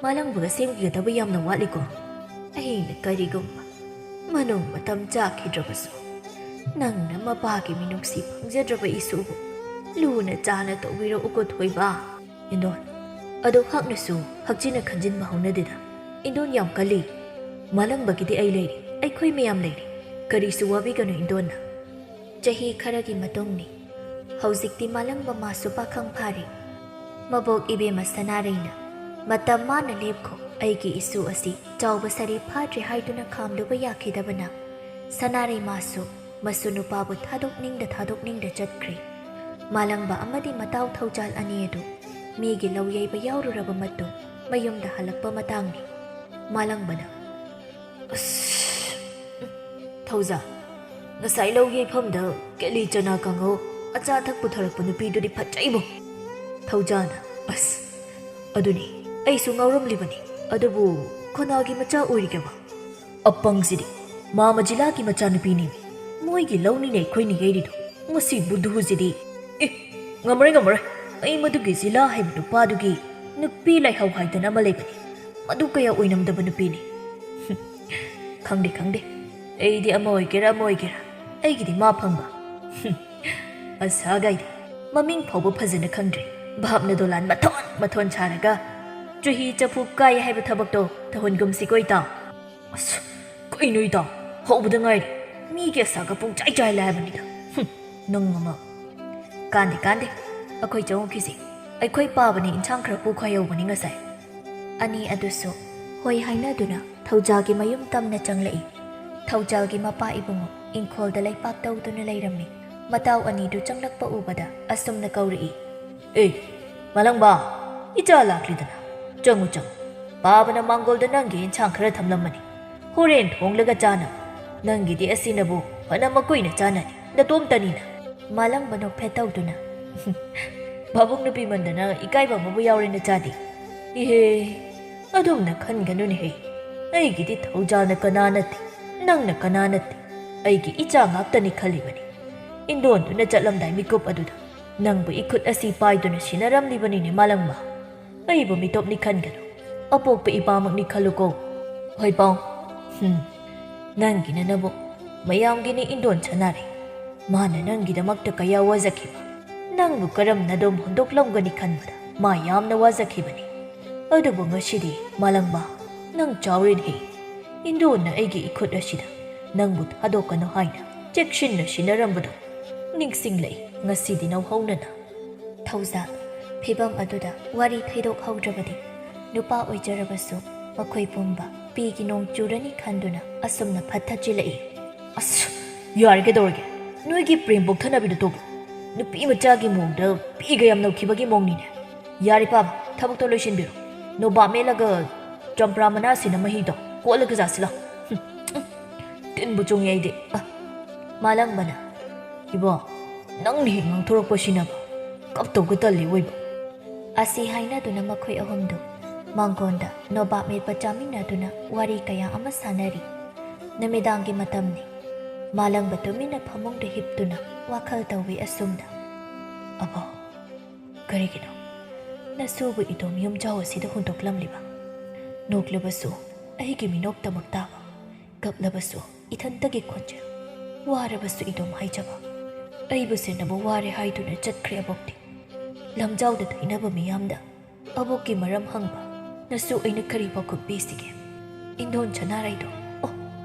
ꯃꯥꯂꯪꯕꯒ ꯁꯦꯝꯈꯤꯒꯗꯕ ꯌꯥꯝꯅ ꯋꯥꯠꯂꯤꯀꯣ꯫ ꯑꯩꯅ ꯀꯔꯤꯒꯨꯝꯕ ꯃꯅꯨꯡ ꯃꯇꯝ ꯆꯥꯈꯤꯗ꯭ꯔꯕꯁꯨ, ꯅꯪꯅ ꯃꯄꯥꯒꯤ ꯃꯤꯅꯨꯡꯁꯤ ꯐꯪꯖꯗ꯭ꯔꯕ ꯏꯁꯨꯕꯨ ꯂꯨꯅ ꯆꯥꯅ ꯇꯧꯕꯤꯔꯛꯎꯀꯣ ꯊꯣꯏꯕ꯫" ꯏꯟꯗꯣꯟ, ꯑꯗꯨ ꯍꯥꯛꯅꯁꯨ ꯍꯛꯆꯤꯟꯅ ꯈꯟꯖꯤꯟꯕ ꯍꯧꯅꯗꯦꯗ꯫ ꯏꯟꯗꯣꯟ ꯌꯥꯝ ꯀꯜꯂꯤ꯫ ꯃꯥꯂꯪꯕꯒꯤꯗꯤ ꯑꯩ ꯂꯩꯔꯤ, ꯑꯩꯈꯣꯏ ꯃꯌꯥꯝ ꯂꯩꯔꯤ꯫ ꯀꯔꯤꯁꯨ ꯋꯥꯕꯤꯒꯅꯨ ꯏꯟꯗꯣꯟꯅ꯫ ꯆꯍꯤ ꯈꯔꯒꯤ ꯃꯇꯨꯡꯅꯤ꯫ ꯍꯧꯖꯤꯛꯇꯤ ꯃꯥꯂꯪꯕ ꯃꯥꯁꯨ ꯄꯥꯈꯪ ꯐꯥꯔꯦ꯫ ꯃꯕꯣꯛ ꯏꯕꯦꯝꯃ ꯁꯅꯥꯔꯩꯅ, "ꯃꯇꯝ ꯃꯥꯅ ꯂꯦꯞꯈꯣ, ꯑꯩꯒꯤ ꯏꯁꯨ ꯑꯁꯤ ꯆꯥꯎꯕ ꯁꯥꯔꯤ ꯐꯥꯗ꯭ꯔꯦ" ꯍꯥꯏꯗꯨꯅ ꯈꯥꯝꯂꯨꯕ ꯌꯥꯈꯤꯗꯕꯅ, ꯁꯅꯥꯔꯩ ꯃꯥꯁꯨ ꯃꯁꯨ ꯅꯨꯄꯥꯕꯨ ꯊꯥꯗꯣꯛꯅꯤꯡꯗ ꯊꯥꯗꯣꯛꯅꯤꯡꯗ ꯆꯠꯈ꯭ꯔꯦ꯫ ꯃꯥꯂꯪꯕ ꯑꯃꯗꯤ ꯃꯇꯥꯎ ꯊꯧꯖꯥꯜ ꯑꯅꯤ ꯑꯗꯨ ꯃꯤꯒꯤ ꯂꯧ ꯌꯩꯕ ꯌꯥꯎꯔꯨꯔꯕ ꯃꯇꯨꯡ ꯃꯌꯨꯝꯗ ꯍꯜꯂꯛꯄ ꯃꯇꯥꯡꯅꯤ꯫ ꯃꯥꯂꯪꯕꯅ, "ꯑꯁ, ꯊꯧꯖꯥꯜ, ꯉꯁꯥꯏ ꯂꯧ ꯌꯩꯐꯝꯗ ꯀꯦꯂꯤ ꯆꯅꯥ ꯀꯥꯡꯍꯧ, ꯑꯆꯥ ꯑꯊꯛ ꯄꯨꯊꯔꯛꯄ ꯅꯨꯄꯤꯗꯨꯗꯤ ꯐꯖꯩꯕꯣ!" ꯊꯧꯖꯥꯜꯅ, "ꯑꯁ, ꯑꯗꯨꯅꯤ, ꯑꯩꯁꯨ ꯉꯥꯎꯔꯝꯂꯤꯕꯅꯤ꯫ ꯑꯗꯨꯕꯨ ꯀꯅꯥꯒꯤ ꯃꯆꯥ ꯑꯣꯏꯔꯤꯒꯦꯕ? ꯑꯄꯪꯁꯤꯗꯤ ꯃꯥꯃ ꯖꯤꯂꯥꯒꯤ ꯃꯆꯥꯅꯨꯄꯤꯅꯤ꯫ ꯃꯣꯏꯒꯤ ꯂꯧꯅꯤꯅꯦ ꯑꯩꯈꯣꯏꯅ ꯌꯩꯔꯤꯗꯣ꯫ ꯃꯁꯤ ꯕꯨꯙꯨꯁꯤꯗꯤ꯫ ꯑꯦ, ꯉꯝꯃꯔꯣꯏ, ꯉꯝꯃꯔꯣꯏ꯫ ꯑꯩ ꯃꯗꯨꯒꯤ ꯖꯤꯂꯥ ꯍꯥꯏꯕ ꯅꯨꯄꯥꯗꯨꯒꯤ ꯅꯨꯄꯤ ꯂꯩꯍꯥꯎ ꯍꯥꯏꯗꯅ ꯑꯃ ꯂꯩꯕꯅꯤ꯫ ꯃꯗꯨ ꯀꯌꯥ ꯑꯣꯏꯅꯝꯗꯕ ꯅꯨꯄꯤꯅꯤ꯫ ꯈꯪꯗꯦ, ꯈꯪꯗꯦ꯫ ꯑꯩꯗꯤ ꯑꯃ ꯑꯣꯏꯒꯦꯔꯥ ꯑꯃ ꯑꯣꯏꯒꯦꯔꯥ, ꯑꯩꯒꯤꯗꯤ ꯃꯥ ꯐꯪꯕ꯫ ꯑꯁꯥꯒꯥꯏꯗꯤ ꯃꯃꯤꯡ ꯐꯥꯎꯕ ꯐꯖꯅ ꯈꯪꯗ꯭ꯔꯦ꯫ ꯚꯥꯞꯅ ꯗꯣꯂꯥꯟ ꯃꯊꯣꯟ ꯃꯊꯣꯟ ꯁꯥꯔꯒ ꯆꯨꯍꯤ ꯆꯐꯨ ꯀꯥꯏ ꯍꯥꯏꯕ ꯊꯕꯛꯇꯣ ꯇꯧꯍꯟꯒꯨꯝꯁꯤꯀꯣ ꯏꯇꯥꯎ꯫ ꯑꯁ, ꯀꯩꯅꯣ ꯏꯇꯥꯎ? ꯍꯧꯕꯗ ꯉꯥꯏꯔꯤ꯫ ꯃꯤꯒꯤ ꯑꯁꯥꯒ ꯄꯨꯡꯆꯥꯏ ꯆꯥꯏꯂꯦ ꯍꯥꯏꯕꯅꯤꯗ꯫ ꯍꯨꯝ, ꯅꯪ ꯑꯃ꯫ ꯀꯥꯟꯗꯦ, ꯀꯥꯟꯗꯦ꯫ ꯑꯩꯈꯣꯏ ꯆꯪꯉꯨꯈꯤꯁꯦ꯫ ꯑꯩꯈꯣꯏ ꯄꯥꯕꯅ ꯏꯟꯁꯥꯡ ꯈꯔ ꯄꯨꯈꯣ ꯍꯥꯏꯍꯧꯕꯅꯤ ꯉꯁꯥꯏ꯫ ꯑꯅꯤ ꯑꯗꯨꯁꯨ ꯍꯣꯏ ꯍꯥꯏꯅꯗꯨꯅ ꯊꯧꯖꯥꯜꯒꯤ ꯃꯌꯨꯝ ꯇꯝꯅ ꯆꯪꯂꯛꯏ꯫ ꯊꯧꯖꯥꯜꯒꯤ ꯃꯄꯥ ꯏꯕꯨꯡꯉꯣ ꯏꯪꯈꯣꯜꯗ ꯂꯩꯄꯥꯛ ꯇꯧꯗꯨꯅ ꯂꯩꯔꯝꯃꯤ꯫ ꯃꯇꯥꯎ ꯑꯅꯤꯗꯨ ꯆꯪꯂꯛꯄ ꯎꯕꯗ ꯑꯁꯨꯝꯅ ꯀꯧꯔꯛꯏ, "ꯑꯦ, ꯃꯥꯂꯪꯕ, ꯏꯆꯥ ꯂꯥꯛꯂꯤꯗꯅ꯫ ꯆꯪꯉꯨ, ꯆꯪꯉꯨ꯫ ꯄꯥꯕꯅ ꯃꯥꯡꯒꯣꯜꯗ ꯅꯪꯒꯤ ꯏꯟꯁꯥꯡ ꯈꯔ ꯊꯝꯂꯝꯃꯅꯤ꯫ ꯍꯣꯔꯦꯟ ꯊꯣꯡꯂꯒ ꯆꯥꯅꯕ꯫ ꯅꯪꯒꯤꯗꯤ ꯑꯁꯤꯅꯕꯨ ꯐꯅ ꯃꯀꯨꯏꯅ ꯆꯥꯅꯅꯤ, ꯅꯇꯣꯝꯇꯅꯤꯅ꯫ ꯃꯥꯂꯪꯕ ꯅꯣꯛꯐꯦꯠ ꯇꯧꯗꯨꯅ, "ꯄꯥꯕꯨꯡ ꯅꯨꯄꯤꯃꯟꯗꯅ ꯏꯀꯥꯏꯕ ꯑꯃꯕꯨ ꯌꯥꯎꯔꯦ ꯅꯆꯥꯗꯤ꯫ ꯏꯍꯦ, ꯑꯗꯨꯝꯅ ꯈꯟꯒꯅꯨꯅꯦꯍꯦ꯫ ꯑꯩꯒꯤꯗꯤ ꯊꯧꯖꯥꯜꯅ ꯀꯅꯥ ꯅꯠꯇꯦ, ꯅꯪꯅ ꯀꯅꯥ ꯅꯠꯇꯦ꯫ ꯑꯩꯒꯤ ꯏꯆꯥ ꯉꯥꯛꯇꯅꯤ ꯈꯜꯂꯤꯕꯅꯤ꯫ ꯏꯟꯗꯣꯟꯗꯨꯅ ꯆꯠꯂꯝꯗꯥꯏ ꯃꯤꯀꯨꯞ ꯑꯗꯨꯗ ꯅꯪꯕꯨ ꯏꯈꯨꯠ ꯑꯁꯤ ꯄꯥꯏꯗꯨꯅ ꯁꯤꯟꯅꯔꯝꯂꯤꯕꯅꯤꯅꯦ ꯃꯥꯂꯪꯕ꯫ ꯑꯩꯕꯨ ꯃꯤꯇꯣꯞꯅꯤ ꯈꯟꯒꯅꯨ, ꯑꯄꯣꯛꯄ ꯏꯄꯥꯃꯛꯅꯤ ꯈꯜꯂꯨꯀꯣ꯫ ꯍꯣꯏ ꯄꯥꯎ꯫ ꯍꯨꯝ, ꯅꯪꯒꯤꯅ ꯅꯕꯨ ꯃꯌꯥꯝꯒꯤꯅꯤ ꯏꯟꯗꯣꯟ ꯁꯥꯟꯅꯔꯦ꯫ ꯃꯥꯅ ꯅꯪꯒꯤꯗꯃꯛꯇ ꯀꯌꯥ ꯋꯥꯖꯈꯤꯕ, ꯅꯪꯕꯨ ꯀꯔꯝꯅ ꯑꯗꯨꯝ ꯍꯨꯟꯗꯣꯛꯂꯝꯒꯅꯤ ꯈꯟꯕꯗ ꯃꯥ ꯌꯥꯝꯅ ꯋꯥꯖꯈꯤꯕꯅꯤ꯫ ꯑꯗꯨꯕꯨ ꯉꯁꯤꯗꯤ ꯃꯥꯂꯪꯕ, ꯅꯪ ꯆꯥꯎꯔꯦꯅꯦꯍꯦ꯫ ꯏꯟꯗꯣꯟꯅ ꯑꯩꯒꯤ ꯏꯈꯨꯠ ꯑꯁꯤꯗ ꯅꯪꯕꯨ ꯊꯥꯗꯣꯛꯀꯅꯨ ꯍꯥꯏꯅ ꯆꯦꯛꯁꯤꯟꯅ ꯁꯤꯟꯅꯔꯝꯕꯗꯨ ꯅꯤꯡꯁꯤꯡꯂꯛꯏ ꯉꯁꯤꯗꯤ ꯅꯧꯍꯧꯅꯅ꯫ ꯊꯧꯖꯥꯜ, ꯐꯤꯚꯝ ꯑꯗꯨꯗ ꯋꯥꯔꯤ ꯊꯩꯗꯣꯛꯍꯧꯗ꯭ꯔꯕꯗꯤ ꯅꯨꯄꯥ ꯑꯣꯏꯖꯔꯕꯁꯨ ꯃꯈꯣꯏ ꯄꯨꯝꯕ ꯄꯤꯒꯤ ꯅꯣꯡ ꯆꯨꯔꯅꯤ ꯈꯟꯗꯨꯅ ꯑꯁꯨꯝꯅ ꯐꯠ ꯊꯠꯆꯤꯜꯂꯛꯏ꯫ ꯑꯁ, ꯌꯥꯔꯦ ꯀꯩꯗꯧꯔꯒꯦ? ꯅꯣꯏꯒꯤ ꯄ꯭ꯔꯦꯝ ꯄꯣꯛꯊꯅꯕꯤꯗꯣ ꯇꯣꯛꯂꯣ꯫ ꯅꯨꯄꯤ ꯃꯆꯥꯒꯤ ꯃꯑꯣꯡꯗ ꯄꯤꯒ ꯌꯥꯝ ꯅꯧꯈꯤꯕꯒꯤ ꯃꯑꯣꯡꯅꯤꯅꯦ꯫ ꯌꯥꯔꯦ ꯄꯥꯕ, ꯊꯕꯛꯇꯣ ꯂꯣꯏꯁꯤꯟꯕꯤꯔꯣ꯫ ꯅꯣꯕꯥꯞ ꯃꯦꯠꯂꯒ ꯆꯝꯄ꯭ꯔꯥ ꯃꯅꯥꯁꯤꯅ ꯃꯍꯤꯗꯣ ꯀꯣꯠꯂꯒ ꯆꯥꯁꯤꯜꯂꯣ꯫ ꯍꯨꯝ, ꯎꯝ, ꯇꯤꯟꯕꯨ ꯆꯨꯡꯉꯤ ꯑꯩꯗꯤ꯫ ꯑ, ꯃꯥꯂꯪꯕꯅ, "ꯏꯕꯣ, ꯅꯪꯅ ꯍꯦꯛ ꯉꯥꯡꯊꯣꯔꯛꯄꯁꯤꯅꯕ ꯀꯞꯇꯧꯒ ꯇꯜꯂꯤ ꯑꯣꯏꯕ"꯫ ꯑꯁꯤ ꯍꯥꯏꯅꯗꯨꯅ ꯃꯈꯣꯏ ꯑꯍꯨꯝꯗꯨ ꯃꯥꯡꯒꯣꯟꯗ ꯅꯣꯕꯥꯞ ꯃꯦꯠꯄ ꯆꯥꯃꯤꯟꯅꯗꯨꯅ ꯋꯥꯔꯤ ꯀꯌꯥ ꯑꯃ ꯁꯥꯟꯅꯔꯤ꯫ ꯅꯨꯃꯤꯗꯥꯡꯒꯤ ꯃꯇꯝꯅꯤ꯫ ꯃꯥꯂꯪꯕ ꯇꯨꯃꯤꯟꯅ ꯐꯃꯨꯡꯗ ꯍꯤꯞꯇꯨꯅ ꯋꯥꯈꯜ ꯇꯧꯏ ꯑꯁꯨꯝꯅ, "ꯑꯕꯣ, ꯀꯔꯤꯒꯤꯅꯣ ꯅꯁꯨꯕꯨ ꯏꯗꯣꯝ ꯌꯨꯝꯖꯥꯎ ꯑꯁꯤꯗ ꯍꯨꯟꯗꯣꯛꯂꯝꯂꯤꯕ? ꯅꯣꯛꯂꯕꯁꯨ ꯑꯩꯒꯤ ꯃꯤꯅꯣꯛꯇꯃꯛ ꯇꯥꯕ, ꯀꯞꯂꯕꯁꯨ ꯏꯊꯟꯇꯒꯤ ꯈꯣꯟꯖꯦꯜ, ꯋꯥꯔꯕꯁꯨ ꯏꯗꯣꯝ ꯍꯥꯏꯖꯕ꯫ ꯑꯩꯕꯨ ꯁꯦꯟꯅꯕ ꯋꯥꯔꯦ ꯍꯥꯏꯗꯨꯅ ꯆꯠꯈ꯭ꯔꯦ ꯑꯕꯣꯛꯇꯤ꯫ ꯂꯝꯖꯥꯎꯗ ꯊꯩꯅꯕ ꯃꯤꯌꯥꯝꯗ ꯑꯕꯣꯛꯀꯤ ꯃꯔꯝ ꯍꯪꯕ, ꯅꯁꯨ ꯑꯩꯅ ꯀꯔꯤ ꯄꯥꯎꯈꯨꯝ ꯄꯤꯁꯤꯒꯦ? ꯏꯟꯗꯣꯟ ꯁꯅꯥꯔꯩꯗꯣ, ꯑꯣ,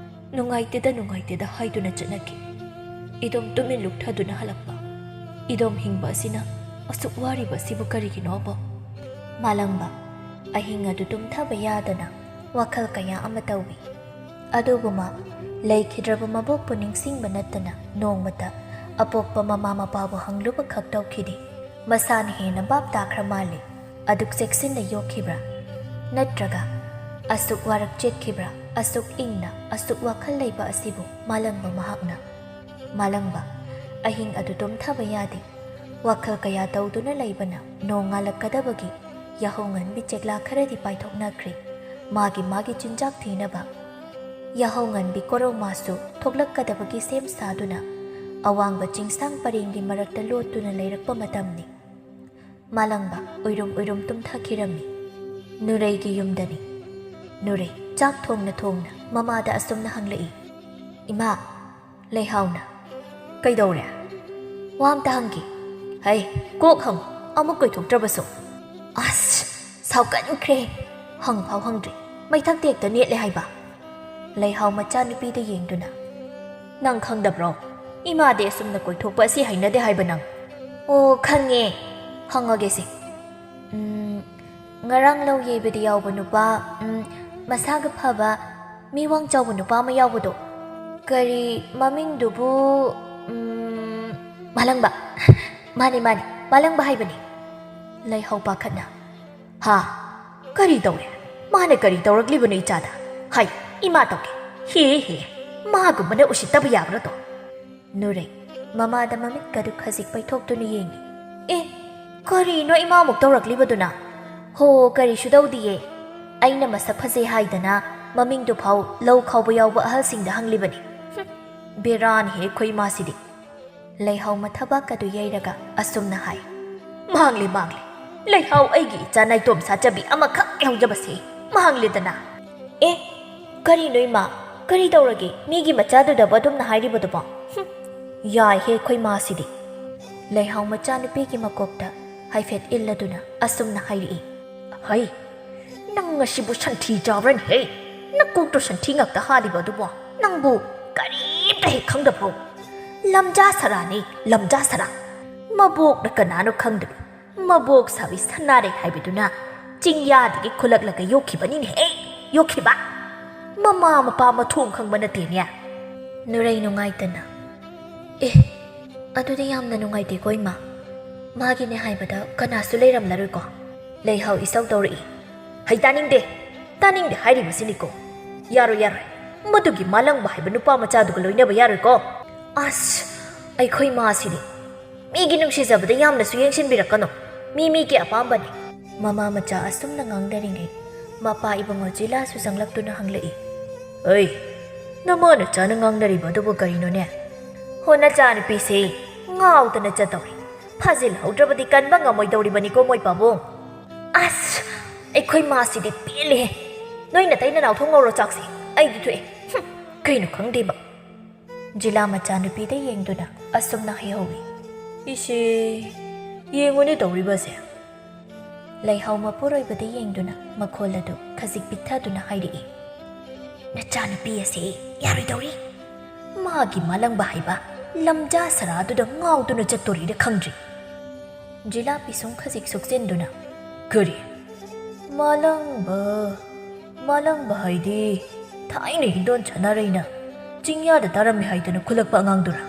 ꯅꯨꯡꯉꯥꯏꯇꯦꯗ, ꯅꯨꯡꯉꯥꯏꯇꯦꯗ ꯍꯥꯏꯗꯨꯅ ꯆꯠꯅꯈꯤ꯫ ꯏꯗꯣꯝ ꯇꯨꯃꯤꯟ ꯂꯨꯞꯊꯗꯨꯅ ꯍꯜꯂꯛꯄ꯫ ꯏꯗꯣꯝ ꯍꯤꯡꯕ ꯑꯁꯤꯅ ꯑꯁꯨꯛ ꯋꯥꯔꯤꯕ ꯑꯁꯤꯕꯨ ꯀꯔꯤꯒꯤꯅꯣ ꯑꯕꯣꯛ?" ꯃꯥꯂꯪꯕ, ꯑꯍꯤꯡ ꯑꯗꯨ ꯇꯨꯝꯊꯕ ꯌꯥꯗꯅ ꯋꯥꯈꯜ ꯀꯌꯥ ꯑꯃ ꯇꯧꯏ꯫ ꯑꯗꯨꯕꯨ ꯃꯥ ꯂꯩꯈꯤꯗ꯭ꯔꯕ ꯃꯕꯣꯛꯄꯨ ꯅꯤꯡꯁꯤꯡꯕ ꯅꯠꯇꯅ ꯅꯣꯡꯃꯇ ꯑꯄꯣꯛꯄ ꯃꯃꯥ ꯃꯄꯥꯕꯨ ꯍꯪꯂꯨꯕ ꯈꯛ ꯇꯧꯈꯤꯗꯦ꯫ ꯃꯁꯥꯅ ꯍꯦꯟꯅ ꯚꯥꯞ ꯇꯥꯈ꯭ꯔ ꯃꯥꯜꯂꯦ꯫ ꯑꯗꯨꯛ ꯆꯦꯛꯁꯤꯟꯅ ꯌꯣꯛꯈꯤꯕ꯭ꯔꯥ? ꯅꯠꯇ꯭ꯔꯒ ꯑꯁꯨꯛ ꯋꯥꯔꯛ ꯆꯦꯠꯈꯤꯕ꯭ꯔꯥ? ꯑꯁꯨꯛ ꯏꯪꯅ, ꯑꯁꯨꯛ ꯋꯥꯈꯜ ꯂꯩꯕ ꯑꯁꯤꯕꯨ ꯃꯥꯂꯪꯕ ꯃꯍꯥꯛꯅ? ꯃꯥꯂꯪꯕ, ꯑꯍꯤꯡ ꯑꯗꯨ ꯇꯨꯝꯊꯕ ꯌꯥꯗꯦ꯫ ꯋꯥꯈꯜ ꯀꯌꯥ ꯇꯧꯗꯨꯅ ꯂꯩꯕꯅ ꯅꯣꯡꯉꯥꯜꯂꯛꯀꯗꯕꯒꯤ ꯌꯥꯍꯧ ꯉꯟꯕꯤ ꯆꯦꯛꯂꯥ ꯈꯔꯗꯤ ꯄꯥꯏꯊꯣꯛꯅꯈ꯭ꯔꯦ꯫ ꯃꯥꯒꯤ ꯃꯥꯒꯤ ꯆꯤꯟꯖꯥꯛ ꯊꯤꯅꯕ꯫ ꯌꯥꯍꯧ ꯉꯟꯕꯤ ꯀꯣꯔꯧꯃꯥꯁꯨ ꯊꯣꯛꯂꯛꯀꯗꯕꯒꯤ ꯁꯦꯝ ꯁꯥꯗꯨꯅ ꯑꯋꯥꯡꯕ ꯆꯤꯡꯁꯥꯡ ꯄꯔꯦꯡꯒꯤ ꯃꯔꯛꯇ ꯂꯣꯠꯇꯨꯅ ꯂꯩꯔꯛꯄ ꯃꯇꯝꯅꯤ꯫ ꯃꯥꯂꯪꯕ ꯎꯏꯔꯨꯝ ꯎꯏꯔꯨꯝ ꯇꯨꯝꯊꯈꯤꯔꯝꯃꯤ꯫ ꯅꯨꯔꯩꯒꯤ ꯌꯨꯝꯗꯅꯤ꯫ ꯅꯨꯔꯩ ꯆꯥꯛ ꯊꯣꯡꯅ ꯊꯣꯡꯅ ꯃꯃꯥꯗ ꯑꯁꯨꯝꯅ ꯍꯪꯂꯛꯏ, "ꯏꯃꯥ, ꯂꯩꯍꯥꯎꯅ ꯀꯩꯗꯧꯔꯦ? ꯋꯥ ꯑꯝꯇ ꯍꯪꯒꯦ꯫ ꯍꯩ, ꯀꯣꯛ ꯍꯪꯉꯨ, ꯑꯃꯨꯛ ꯀꯣꯏꯊꯣꯛꯇ꯭ꯔꯕꯁꯨ꯫" ꯑꯁ, ꯁꯥꯎꯒꯟꯈ꯭ꯔꯦ꯫ ꯍꯪꯐꯥꯎ ꯍꯪꯗ꯭ꯔꯤ, ꯃꯩꯊꯛꯇ ꯍꯦꯛꯇ ꯅꯦꯠꯂꯦ ꯍꯥꯏꯕ꯫ ꯂꯩꯍꯥꯎ ꯃꯆꯥꯅꯨꯄꯤꯗ ꯌꯦꯡꯗꯨꯅ, "ꯅꯪ ꯈꯪꯗꯕ꯭ꯔꯣ? ꯏꯃꯥꯗꯤ ꯑꯁꯨꯝꯅ ꯀꯣꯏꯊꯣꯛꯄ ꯑꯁꯤ ꯍꯩꯅꯗꯦ ꯍꯥꯏꯕ ꯅꯪ?" "ꯑꯣ, ꯈꯪꯉꯦ꯫ ꯍꯪꯉꯒꯦꯁꯦ꯫ ꯎꯝ, ꯉꯔꯥꯡ ꯂꯧ ꯌꯩꯕꯗ ꯌꯥꯎꯕ ꯅꯨꯄꯥ, ꯎꯝ, ꯃꯁꯥꯒ ꯐꯕ, ꯃꯤ ꯋꯥꯡ ꯆꯥꯎꯕ ꯅꯨꯄꯥ ꯑꯃ ꯌꯥꯎꯕꯗꯣ꯫ ꯀꯔꯤ ꯃꯃꯤꯡꯗꯨꯕꯨ, ꯎꯝ, ꯃꯥꯂꯪꯕ꯫ ꯃꯥꯅꯤ, ꯃꯥꯅꯤ, ꯃꯥꯂꯪꯕ ꯍꯥꯏꯕꯅꯤ꯫" ꯂꯩꯍꯧ ꯄꯥꯈꯠꯅ, "ꯍꯥ? ꯀꯔꯤ ꯇꯧꯔꯦ? ꯃꯥꯅ ꯀꯔꯤ ꯇꯧꯔꯛꯂꯤꯕꯅꯣ ꯏꯆꯥꯗ? ꯍꯥꯏ, ꯏꯃꯥ ꯇꯧꯒꯦ꯫ ꯍꯦ, ꯍꯦ, ꯃꯥꯒꯨꯝꯕꯅ ꯎꯁꯤꯠꯇꯕ ꯌꯥꯕ꯭ꯔꯣ ꯇꯣ?" ꯅꯨꯔꯩ ꯃꯃꯥꯗ ꯃꯃꯤꯠꯀꯗꯨ ꯈꯖꯤꯛ ꯄꯩꯊꯣꯛꯇꯨꯅ ꯌꯦꯡꯏ꯫ "ꯑꯦ, ꯀꯔꯤꯅꯣ ꯏꯃꯥꯃꯨꯛ ꯇꯧꯔꯛꯂꯤꯕꯗꯨꯅ?" "ꯍꯣ, ꯀꯔꯤꯁꯨ ꯇꯧꯗꯤꯌꯦ꯫ ꯑꯩꯅ ꯃꯁꯛ ꯐꯖꯩ ꯍꯥꯏꯗꯅ ꯃꯃꯤꯡꯗꯨ ꯐꯥꯎ ꯂꯧ ꯈꯥꯎꯕ ꯌꯥꯎꯕ ꯑꯍꯜꯁꯤꯡꯗ ꯍꯪꯂꯤꯕꯅꯤ꯫" "ꯍꯨꯝ, ꯕꯦꯔꯥꯅꯤꯍꯦ ꯑꯩꯈꯣꯏ ꯏꯃꯥꯁꯤꯗꯤ꯫" ꯂꯩꯍꯧ ꯃꯊꯕꯥꯛꯀꯗꯨ ꯌꯩꯔꯒ ꯑꯁꯨꯝꯅ ꯍꯥꯏ, "ꯃꯥꯡꯂꯦ, ꯃꯥꯡꯂꯦ꯫ ꯂꯩꯍꯧ ꯑꯩꯒꯤ ꯏꯆꯥ ꯅꯥꯏꯇꯣꯝ ꯁꯥꯆꯕꯤ ꯑꯃꯈꯛ ꯌꯥꯎꯖꯕꯁꯦ ꯃꯥꯡꯂꯦꯗꯅ꯫" "ꯑꯦ, ꯀꯔꯤꯅꯣ ꯏꯃꯥ? ꯀꯔꯤ ꯇꯧꯔꯒꯦ? ꯃꯤꯒꯤ ꯃꯆꯥꯗꯨꯗꯕꯨ ꯑꯗꯨꯝꯅ ꯍꯥꯏꯔꯤꯕꯗꯨꯕꯣ? ꯍꯨꯝ, ꯌꯥꯏꯍꯦ ꯑꯩꯈꯣꯏ ꯃꯥꯁꯤꯗꯤ꯫" ꯂꯩꯍꯧ ꯃꯆꯥꯅꯨꯄꯤꯒꯤ ꯃꯀꯣꯛꯇ ꯍꯥꯏꯐꯦꯠ ꯏꯜꯂꯗꯨꯅ ꯑꯁꯨꯝꯅ ꯍꯥꯏꯔꯛꯏ, "ꯍꯩ, ꯅꯪ ꯑꯁꯤꯕꯨ ꯁꯟꯊꯤ ꯆꯥꯕ꯭ꯔꯅꯦꯍꯦ? ꯅꯀꯣꯛꯇꯣ ꯁꯟꯊꯤ ꯉꯥꯛꯇ ꯍꯥꯜꯂꯤꯕ ꯑꯗꯨꯕꯣ? ꯅꯪꯕꯨ ꯀꯔꯤꯝꯇ ꯍꯦꯛ ꯈꯪꯗꯕ꯭ꯔꯣ? ꯂꯝꯖꯥ ꯁꯔꯥꯅꯤ, ꯂꯝꯖꯥ ꯁꯔꯥ꯫ ꯃꯕꯣꯛꯅ ꯀꯅꯥꯅꯣ ꯈꯪꯗꯕꯤ ꯃꯕꯣꯛ ꯁꯥꯕꯤ ꯁꯅꯥꯔꯩ ꯍꯥꯏꯕꯗꯨꯅ ꯆꯤꯡꯌꯥꯗꯒꯤ ꯈꯨꯂꯛꯂꯒ ꯌꯣꯛꯈꯤꯕꯅꯤꯅꯦꯍꯦ, ꯌꯣꯛꯈꯤꯕ꯫ ꯃꯃꯥ ꯃꯄꯥ ꯃꯊꯣꯡ ꯈꯪꯕ ꯅꯠꯇꯦꯅꯦ꯫" ꯅꯨꯔꯩ ꯅꯨꯡꯉꯥꯏꯇꯅ, "ꯑꯦ, ꯑꯗꯨꯗꯤ ꯌꯥꯝꯅ ꯅꯨꯡꯉꯥꯏꯇꯦꯀꯣ ꯏꯃꯥ꯫ ꯃꯥꯒꯤꯅꯦ ꯍꯥꯏꯕꯗ ꯀꯅꯥꯁꯨ ꯂꯩꯔꯝꯂꯔꯣꯏꯀꯣ?" ꯂꯩꯍꯧ ꯏꯁꯧ ꯇꯧꯔꯛꯏ, "ꯍꯩ, ꯇꯥꯅꯤꯡꯗꯦ꯫ ꯇꯥꯅꯤꯡꯗꯦ ꯍꯥꯏꯔꯤꯕꯁꯤꯅꯤꯀꯣ꯫ ꯌꯥꯔꯣꯏ, ꯌꯥꯔꯣꯏ꯫ ꯃꯗꯨꯒꯤ ꯃꯥꯂꯪꯕ ꯍꯥꯏꯕ ꯅꯨꯄꯥ ꯃꯆꯥꯗꯨꯒ ꯂꯣꯏꯅꯕ ꯌꯥꯔꯣꯏꯀꯣ꯫ ꯑꯁ, ꯑꯩꯈꯣꯏ ꯃꯥꯁꯤꯗꯤ ꯃꯤꯒꯤ ꯅꯨꯡꯁꯤꯖꯕꯗ ꯌꯥꯝꯅꯁꯨ ꯌꯦꯡꯁꯤꯟꯕꯤꯔꯛꯀꯅꯨ꯫ ꯃꯤ ꯃꯤꯒꯤ ꯑꯄꯥꯝꯕꯅꯤ꯫ ꯃꯃꯥ ꯃꯆꯥ ꯑꯁꯨꯝꯅ ꯉꯥꯡꯅꯔꯤꯉꯩ, ꯃꯄꯥ ꯏꯕꯨꯡꯉꯣ ꯖꯤꯂꯥꯁꯨ ꯆꯪꯂꯛꯇꯨꯅ ꯍꯪꯂꯛꯏ꯫ "ꯑꯩ, ꯅꯃꯥ ꯅꯆꯥꯅ ꯉꯥꯡꯅꯔꯤꯕ ꯑꯗꯨꯕꯨ ꯀꯔꯤꯅꯣꯅꯦ?" "ꯍꯣ, ꯅꯆꯥꯅꯨꯄꯤꯁꯦ ꯉꯥꯎꯗꯅ ꯆꯠꯇꯧꯔꯤ꯫ ꯐꯥꯖꯤꯜꯍꯧꯗ꯭ꯔꯕꯗꯤ ꯀꯟꯕ ꯉꯝꯃꯣꯏꯗꯧꯔꯤꯕꯅꯤꯀꯣ, ꯃꯣꯏ ꯄꯥꯕꯨꯡ꯫" "ꯑꯁ, ꯑꯩꯈꯣꯏ ꯃꯥꯁꯤꯗꯤ ꯄꯦꯜꯂꯦꯍꯦ꯫ ꯅꯣꯏ ꯅꯇꯩ ꯅꯅꯥꯎ ꯊꯣꯡ ꯉꯧꯔꯣ ꯆꯥꯛꯁꯦ, ꯑꯩꯗꯤ ꯊꯣꯛꯑꯦ꯫ ꯍꯨꯝ, ꯀꯩꯅꯣ ꯈꯪꯗꯦꯕ꯫" ꯖꯤꯂꯥ ꯃꯆꯥꯅꯨꯄꯤꯗ ꯌꯦꯡꯗꯨꯅ ꯑꯁꯨꯝꯅ ꯍꯥꯏꯍꯧꯏ꯫ "ꯏꯁꯦ, ꯌꯦꯡꯉꯨꯅꯦ ꯇꯧꯔꯤꯕꯁꯦ꯫" ꯂꯩꯍꯥꯎ ꯃꯄꯨꯔꯣꯏꯕꯗ ꯌꯦꯡꯗꯨꯅ ꯃꯈꯣꯜ ꯑꯗꯨ ꯈꯖꯤꯛ ꯄꯤꯛꯊꯗꯨꯅ ꯍꯥꯏꯔꯛꯏ꯫ "ꯅꯆꯥꯅꯨꯄꯤ ꯑꯁꯤ ꯌꯥꯔꯣꯏꯗꯧꯔꯤ꯫ ꯃꯥꯒꯤ ꯃꯥꯂꯪꯕ ꯍꯥꯏꯕ ꯂꯝꯖꯥ ꯁꯔꯥꯗꯨꯗ ꯉꯥꯎꯗꯨꯅ ꯆꯠꯇꯣꯔꯤꯔ ꯈꯪꯗ꯭ꯔꯤ꯫" ꯖꯤꯂꯥ ꯄꯤꯁꯨꯝ ꯈꯖꯤꯛ ꯁꯨꯛꯆꯤꯟꯗꯨꯅ, "ꯀꯔꯤ? ꯃꯥꯂꯪꯕ, ꯃꯥꯂꯪꯕ ꯍꯥꯏꯗꯤ ꯊꯥꯏꯅ ꯏꯟꯗꯣꯟ ꯁꯅꯥꯔꯩꯅ ꯆꯤꯡꯌꯥꯗ ꯇꯥꯔꯝꯃꯤ ꯍꯥꯏꯗꯅ ꯈꯨꯜꯂꯛꯄ ꯑꯉꯥꯡꯗꯨꯔꯥ?"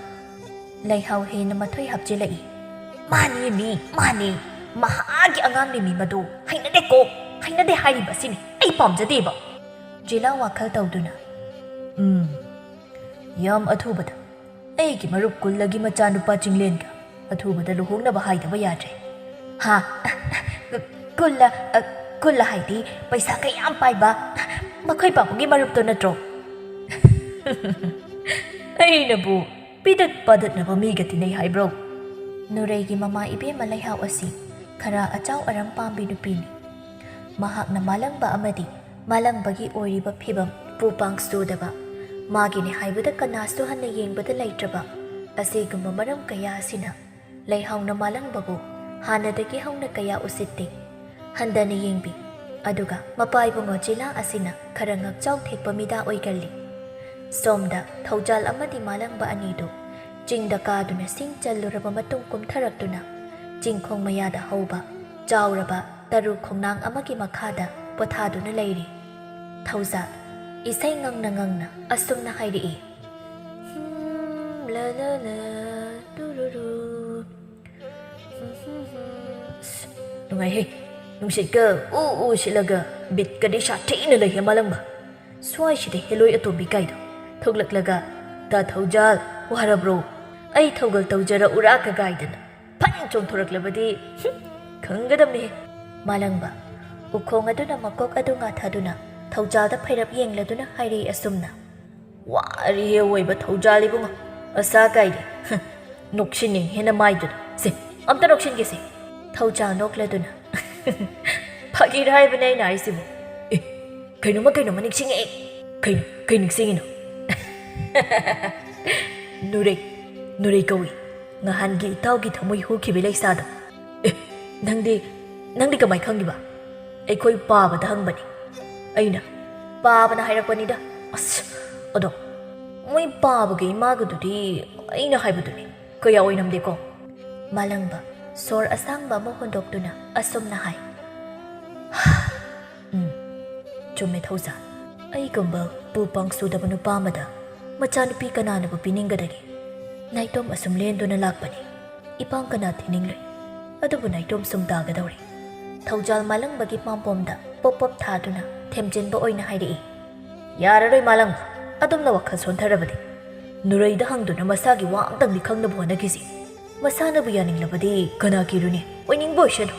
ꯂꯩꯍꯥꯎ ꯍꯦꯟꯅ ꯃꯊꯣꯏ ꯍꯥꯞꯆꯤꯜꯂꯛꯏ꯫ "ꯃꯥꯅꯤ ꯃꯤ, ꯃꯥꯅꯤ꯫ ꯃꯍꯥꯛꯀꯤ ꯑꯉꯥꯡꯅꯤ ꯃꯤ ꯃꯗꯨ꯫ ꯍꯩꯅꯗꯦꯀꯣ, ꯍꯩꯅꯗꯦ ꯍꯥꯏꯔꯤꯕꯁꯤꯅꯤ꯫ ꯑꯩ ꯄꯥꯝꯖꯗꯦꯕ꯫" ꯖꯤꯂꯥ ꯋꯥꯈꯜ ꯇꯧꯗꯨꯅ, "ꯎꯝ, ꯌꯥꯝ ꯑꯊꯨꯕꯗ ꯑꯩꯒꯤ ꯃꯔꯨꯞ ꯀꯨꯜꯂꯒꯤ ꯃꯆꯥꯅꯨꯄꯥ ꯆꯤꯡꯂꯦꯟꯒ ꯑꯊꯨꯕꯗ ꯂꯨꯍꯣꯡꯅꯕ ꯍꯥꯏꯗꯕ ꯌꯥꯗ꯭ꯔꯦ꯫" "ꯍꯥ? ꯀꯨꯜꯂ, ꯑ, ꯀꯨꯜꯂ ꯍꯥꯏꯗꯤ ꯄꯩꯁꯥ ꯀꯌꯥꯝ ꯄꯥꯏꯕ ꯃꯈꯣꯏ ꯄꯥꯕꯨꯡꯒꯤ ꯃꯔꯨꯞꯇꯣ ꯅꯠꯇ꯭ꯔꯣ?" "ꯑꯩꯅꯕꯨ ꯄꯤꯗꯠ ꯄꯥꯗꯠꯅꯕ ꯃꯤꯒ ꯇꯤꯟꯅꯩ ꯍꯥꯏꯕ꯭ꯔꯣ?" ꯅꯨꯔꯩꯒꯤ ꯃꯃꯥ ꯏꯕꯦꯝꯃ ꯂꯩꯍꯥꯎ ꯑꯁꯤ ꯈꯔ ꯑꯆꯥꯎ ꯑꯔꯝ ꯄꯥꯝꯕꯤ ꯅꯨꯄꯤꯅꯤ꯫ ꯃꯍꯥꯛꯅ ꯃꯥꯂꯪꯕ ꯑꯃꯗꯤ ꯃꯥꯂꯪꯕꯒꯤ ꯑꯣꯏꯔꯤꯕ ꯐꯤꯕꯝ ꯄꯨ ꯄꯥꯡ ꯆꯨꯗꯕ, ꯃꯥꯒꯤꯅꯤ ꯍꯥꯏꯕꯗ ꯀꯅꯥꯁꯨ ꯍꯟꯅ ꯌꯦꯡꯕꯗ ꯂꯩꯇ꯭ꯔꯕ ꯑꯁꯤꯒꯨꯝꯕ ꯃꯔꯝ ꯀꯌꯥ ꯑꯁꯤꯅ ꯂꯩꯍꯥꯎꯅ ꯃꯥꯂꯪꯕꯕꯨ ꯍꯥꯟꯅꯗꯒꯤ ꯍꯧꯅ ꯀꯌꯥ ꯎꯁꯤꯠꯇꯦ꯫ ꯍꯟꯊꯅ ꯌꯦꯡꯕꯤ꯫ ꯑꯗꯨꯒ ꯃꯄꯥ ꯏꯕꯨꯡꯉꯣ ꯖꯤꯂꯥ ꯑꯁꯤꯅ ꯈꯔ ꯉꯛꯆꯥꯎ ꯊꯦꯛꯄ ꯃꯤꯗꯥ ꯑꯣꯏꯒꯜꯂꯤ꯫ ꯁꯣꯝꯗ ꯊꯧꯖꯥꯜ ꯑꯃꯗꯤ ꯃꯥꯂꯪꯕ ꯑꯅꯤꯗꯨ ꯆꯤꯡꯗ ꯀꯥꯗꯨꯅ ꯁꯤꯡ ꯆꯜꯂꯨꯔꯕ ꯃꯇꯨꯡ ꯀꯨꯝꯊꯔꯛꯇꯨꯅ ꯆꯤꯡꯈꯣꯡ ꯃꯌꯥꯗ ꯍꯧꯕ ꯆꯥꯎꯔꯕ ꯇꯔꯨ ꯈꯣꯡꯅꯥꯡ ꯑꯃꯒꯤ ꯃꯈꯥꯗ ꯄꯣꯊꯥꯗꯨꯅ ꯂꯩꯔꯤ꯫ ꯊꯧꯖꯥꯜ ꯏꯁꯩ ꯉꯪꯅ ꯉꯪꯅ ꯑꯁꯨꯝꯅ ꯍꯥꯏꯔꯛꯏ꯫ ꯍꯨꯝ, ꯂ, ꯂ, ꯂ, ꯇꯨꯔꯨꯔꯨ꯫ ꯍꯨꯝ, ꯍꯨꯝ, ꯍꯨꯝ꯫ ꯑꯁ, ꯅꯨꯡꯉꯥꯏꯍꯦ꯫ ꯅꯨꯡꯁꯤꯠꯀ ꯎ ꯎ ꯁꯤꯠꯂꯒ ꯕꯤꯠꯀꯗꯤ ꯁꯥꯊꯤꯅ ꯂꯩꯍꯦ ꯃꯥꯂꯪꯕ꯫ ꯁ꯭ꯋꯥꯏꯁꯤꯗ ꯍꯦꯂꯣꯏ ꯑꯇꯣꯝꯕꯤ ꯀꯥꯏꯗꯣ ꯊꯣꯛꯂꯛꯂꯒ, "ꯇꯥ ꯊꯧꯖꯥꯜ, ꯋꯥꯔꯕ꯭ꯔꯣ? ꯑꯩ ꯊꯧꯒꯜ ꯇꯧꯖꯔꯛꯎꯔꯥ?" ꯀꯒꯥꯏꯗꯅ ꯐꯟ ꯆꯣꯡꯊꯣꯔꯛꯂꯕꯗꯤ, ꯍꯨꯝ, ꯈꯪꯒꯗꯕꯅꯤꯍꯦ꯫ ꯃꯥꯂꯪꯕ, ꯎꯈꯣꯡ ꯑꯗꯨꯅ ꯃꯀꯣꯛ ꯑꯗꯨ ꯉꯥꯊꯗꯨꯅ ꯊꯧꯖꯥꯜꯗ ꯐꯩꯔꯞ ꯌꯦꯡꯂꯗꯨꯅ ꯍꯥꯏꯔꯛꯏ ꯑꯁꯨꯝꯅ, "ꯋꯥꯔꯤꯍꯦ ꯑꯣꯏꯕ ꯊꯧꯖꯥꯜ ꯏꯕꯨꯡꯉꯣ, ꯑꯁꯥ ꯀꯥꯏꯗꯦ꯫ ꯍꯨꯝ, ꯅꯣꯛꯁꯤꯟꯅꯤꯡ ꯍꯦꯟꯅ ꯃꯥꯏꯗꯨꯅ꯫ ꯁꯦ, ꯑꯝꯇ ꯅꯣꯛꯁꯤꯟꯒꯦꯁꯦ꯫" ꯊꯧꯖꯥꯜ ꯅꯣꯛꯂꯗꯨꯅ, "ꯐꯥꯒꯤꯔ ꯍꯥꯏꯕꯅꯦ ꯑꯩꯅ ꯍꯥꯏꯁꯤꯕꯨ꯫ ꯑꯦ, ꯀꯩꯅꯣꯃ ꯀꯩꯅꯣꯃ ꯅꯤꯡꯁꯤꯡꯉꯛꯑꯦ꯫ ꯀꯩꯅꯣ, ꯀꯩ ꯅꯤꯡꯁꯤꯡꯉꯤꯅꯣ?" "ꯅꯨꯔꯩ, ꯅꯨꯔꯩ ꯀꯧꯏ꯫ ꯉꯍꯥꯟꯒꯤ ꯏꯇꯥꯎꯒꯤ ꯊꯃꯣꯏ ꯍꯨꯈꯤꯕ ꯂꯩꯁꯥꯗꯣ꯫" "ꯑꯦ, ꯅꯪꯗꯤ, ꯅꯪꯗꯤ ꯀꯃꯥꯏ ꯈꯪꯉꯤꯕ?" "ꯑꯩꯈꯣꯏ ꯄꯥꯕꯗ ꯍꯪꯕꯅꯤ ꯑꯩꯅ꯫ ꯄꯥꯕꯅ ꯍꯥꯏꯔꯛꯄꯅꯤꯗ꯫" "ꯑꯁ, ꯑꯗꯣ ꯃꯣꯏ ꯄꯥꯕꯒ ꯏꯃꯥꯒꯗꯨꯗꯤ ꯑꯩꯅ ꯍꯥꯏꯕꯗꯨꯅꯤ, ꯀꯌꯥ ꯑꯣꯏꯅꯝꯗꯦꯀꯣ꯫" ꯃꯥꯂꯪꯕ ꯁꯣꯔ ꯑꯁꯥꯡꯕ ꯑꯃ ꯍꯣꯟꯗꯣꯛꯇꯨꯅ ꯑꯁꯨꯝꯅ ꯍꯥꯏ, "ꯎꯝ, ꯆꯨꯝꯃꯦ ꯊꯧꯖꯥꯜ꯫ ꯑꯩꯒꯨꯝꯕ ꯄꯨ ꯄꯥꯡꯁꯨꯗꯕ ꯅꯨꯄꯥ ꯑꯃꯗ ꯃꯆꯥꯅꯨꯄꯤ ꯀꯅꯥꯅꯕꯨ ꯄꯤꯅꯤꯡꯒꯗꯒꯦ? ꯅꯥꯏꯇꯣꯝ ꯑꯁꯨꯝ ꯂꯦꯟꯗꯨꯅ ꯂꯥꯛꯄꯅꯤ꯫ ꯏꯄꯥꯡ ꯀꯅꯥ ꯊꯤꯅꯤꯡꯂꯣꯏ? ꯑꯗꯨꯕꯨ ꯅꯥꯏꯇꯣꯝ ꯁꯨꯝ ꯇꯥꯒꯗꯧꯔꯦ꯫" ꯊꯧꯖꯥꯜ ꯃꯥꯂꯪꯕꯒꯤ ꯄꯥꯝꯕꯣꯝꯗ ꯄꯣꯞ ꯄꯣꯞ ꯊꯥꯗꯨꯅ ꯊꯦꯝꯖꯤꯟꯕ ꯑꯣꯏꯅ ꯍꯥꯏꯔꯛꯏ, "ꯌꯥꯔꯔꯣꯏ ꯃꯥꯂꯪꯕ, ꯑꯗꯨꯝꯅ ꯋꯥꯈꯜ ꯁꯣꯟꯊꯔꯕꯗꯤ꯫ ꯅꯨꯔꯩꯗ ꯍꯪꯗꯨꯅ ꯃꯁꯥꯒꯤ ꯋꯥ ꯑꯝꯇꯪꯗꯤ ꯈꯪꯅꯕ ꯍꯣꯠꯅꯈꯤꯁꯤ꯫ ꯃꯁꯥꯅꯕꯨ ꯌꯥꯅꯤꯡꯂꯕꯗꯤ ꯀꯅꯥ ꯀꯤꯔꯨꯅꯤ? ꯑꯣꯏꯅꯤꯡꯕ ꯑꯣꯏꯁꯅꯨ꯫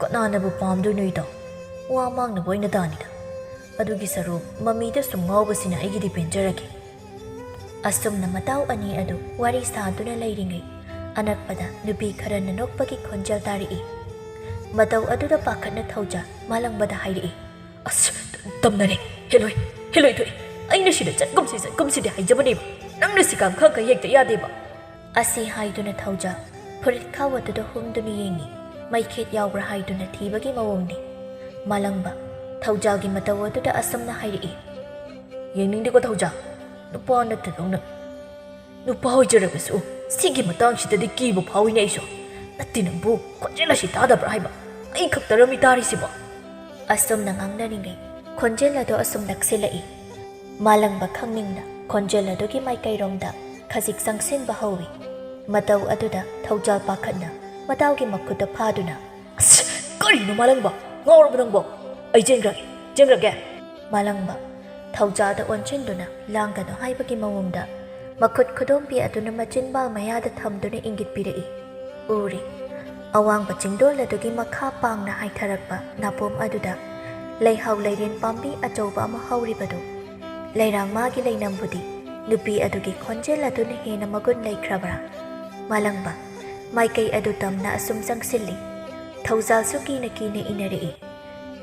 ꯀꯅꯥꯅꯕꯨ ꯄꯥꯝꯗꯣꯏꯅꯣ ꯏꯇꯥꯎ? ꯋꯥ ꯃꯥꯡꯅꯕ ꯑꯣꯏꯅ ꯇꯥꯅꯤꯗ꯫ ꯑꯗꯨꯒꯤ ꯁꯔꯨꯛ ꯃꯃꯤꯗ ꯁꯨꯝ ꯉꯥꯎꯕꯁꯤꯅ ꯑꯩꯒꯤꯗꯤ ꯄꯦꯟꯖꯔꯒꯦ꯫" ꯑꯁꯨꯝꯅ ꯃꯇꯥꯎ ꯑꯅꯤ ꯑꯗꯨ ꯋꯥꯔꯤ ꯁꯥꯗꯨꯅ ꯂꯩꯔꯤꯉꯩ, ꯑꯅꯛꯄꯗ ꯅꯨꯄꯤ ꯈꯔꯅ ꯅꯣꯛꯄꯒꯤ ꯈꯣꯟꯖꯦꯜ ꯇꯥꯔꯛꯏ꯫ ꯃꯇꯧ ꯑꯗꯨꯗ ꯄꯥꯈꯠꯅ ꯊꯧꯖꯥꯜ ꯃꯥꯂꯪꯕꯗ ꯍꯥꯏꯔꯛꯏ, "ꯑꯁ, ꯇꯝꯅꯔꯦ꯫ ꯍꯦꯂꯣꯏ, ꯍꯦꯂꯣꯏ ꯊꯣꯛꯑꯦ꯫ ꯑꯩꯅ ꯁꯤꯗ ꯆꯠꯀꯨꯝꯁꯤ, ꯆꯠꯀꯨꯝꯁꯤꯗꯤ ꯍꯥꯏꯖꯕꯅꯦꯕ꯫ ꯅꯪꯅ ꯁꯤ ꯀꯥꯝꯈꯪꯈꯩ ꯍꯦꯛꯇ ꯌꯥꯗꯦꯕ꯫" ꯑꯁꯤ ꯍꯥꯏꯗꯨꯅ ꯊꯧꯖꯥꯜ ꯐꯨꯔꯤꯠ ꯈꯥꯎ ꯑꯗꯨꯗ ꯍꯨꯝꯗꯨꯅ ꯌꯦꯡꯉꯤ꯫ ꯃꯩꯈꯦꯠ ꯌꯥꯎꯕ꯭ꯔꯥ ꯍꯥꯏꯗꯨꯅ ꯊꯤꯕꯒꯤ ꯃꯑꯣꯡꯅꯤ꯫ ꯃꯥꯂꯪꯕ ꯊꯧꯖꯥꯜꯒꯤ ꯃꯇꯧ ꯑꯗꯨꯗ ꯑꯁꯨꯝꯅ ꯍꯥꯏꯔꯛꯏ, "ꯌꯦꯡꯅꯤꯡꯗꯦꯀꯣ ꯊꯧꯖꯥꯜ, ꯅꯨꯄꯥ ꯅꯠꯇꯗꯧꯅ꯫ ꯅꯨꯄꯥ ꯑꯣꯏꯖꯔꯕꯁꯨ ꯁꯤꯒꯤ ꯃꯇꯥꯡꯁꯤꯗꯗꯤ ꯀꯤꯕ ꯐꯥꯎꯏꯅꯦ ꯑꯩꯁꯨ꯫ ꯅꯠꯇꯦ, ꯅꯪꯕꯨ ꯈꯣꯟꯖꯦꯜ ꯑꯁꯤ ꯇꯥꯗꯕ꯭ꯔꯥ ꯍꯥꯏꯕ? ꯑꯩ ꯈꯛꯇꯔ ꯃꯤ ꯇꯥꯔꯤꯁꯤꯕꯣ?" ꯑꯁꯨꯝꯅ ꯉꯥꯡꯅꯔꯤꯉꯩ ꯈꯣꯟꯖꯦꯜ ꯑꯗꯨ ꯑꯁꯨꯝ ꯅꯛꯁꯤꯜꯂꯛꯏ꯫ ꯃꯥꯂꯪꯕ ꯈꯪꯅꯤꯡꯅ ꯈꯣꯟꯖꯦꯜ ꯑꯗꯨꯒꯤ ꯃꯥꯏꯀꯩꯔꯣꯝꯗ ꯈꯖꯤꯛ ꯆꯪꯁꯤꯟꯕ ꯍꯧꯏ꯫ ꯃꯇꯧ ꯑꯗꯨꯗ ꯊꯧꯖꯥꯜ ꯄꯥꯈꯠꯅ ꯃꯇꯥꯎꯒꯤ ꯃꯈꯨꯠꯇ ꯐꯥꯗꯨꯅ, "ꯑꯁ, "ꯀꯔꯤꯅꯣ ꯃꯥꯂꯪꯕ? ꯉꯥꯎꯔꯕ ꯅꯪꯕꯣ? ꯑꯩ ꯆꯦꯟꯈ꯭ꯔꯒꯦ, ꯆꯦꯟꯈ꯭ꯔꯒꯦ!" ꯃꯥꯂꯪꯕ, ꯊꯧꯖꯥꯜꯗ ꯑꯣꯟꯁꯤꯟꯗꯨꯅ ꯂꯥꯡꯒꯅꯨ ꯍꯥꯏꯕꯒꯤ ꯃꯑꯣꯡꯗ ꯃꯈꯨꯠ ꯈꯨꯗꯣꯝꯕꯤ ꯑꯗꯨꯅ ꯃꯆꯤꯟꯕꯥꯜ ꯃꯌꯥꯗ ꯊꯝꯗꯨꯅ ꯏꯪꯒꯤꯠ ꯄꯤꯔꯛꯏ꯫ ꯎꯔꯤ꯫ ꯑꯋꯥꯡꯕ ꯆꯤꯡꯗꯣꯜ ꯑꯗꯨꯒꯤ ꯃꯈꯥ ꯄꯥꯡꯅ ꯍꯥꯏꯊꯔꯛꯄ ꯅꯥꯄꯣꯝ ꯑꯗꯨꯗ ꯂꯩꯍꯥꯎ ꯂꯩꯔꯦꯟ ꯄꯥꯝꯕꯤ ꯑꯆꯧꯕ ꯑꯃ ꯍꯧꯔꯤꯕꯗꯨ꯫ ꯂꯩꯔꯥꯡ ꯃꯥꯒꯤ ꯂꯩꯅꯝꯕꯨꯗꯤ ꯅꯨꯄꯤ ꯑꯗꯨꯒꯤ ꯈꯣꯟꯖꯦꯜ ꯑꯗꯨꯅ ꯍꯦꯟꯅ ꯃꯒꯨꯟ ꯂꯩꯈ꯭ꯔꯕ꯭ꯔꯥ? ꯃꯥꯂꯪꯕ, ꯃꯥꯏꯀꯩ ꯑꯗꯨ ꯇꯝꯅ ꯑꯁꯨꯝ ꯆꯪꯁꯤꯜꯂꯤ꯫ ꯊꯧꯖꯥꯜꯁꯨ ꯀꯤꯅ ꯀꯤꯅ ꯏꯟꯅꯔꯛꯏ꯫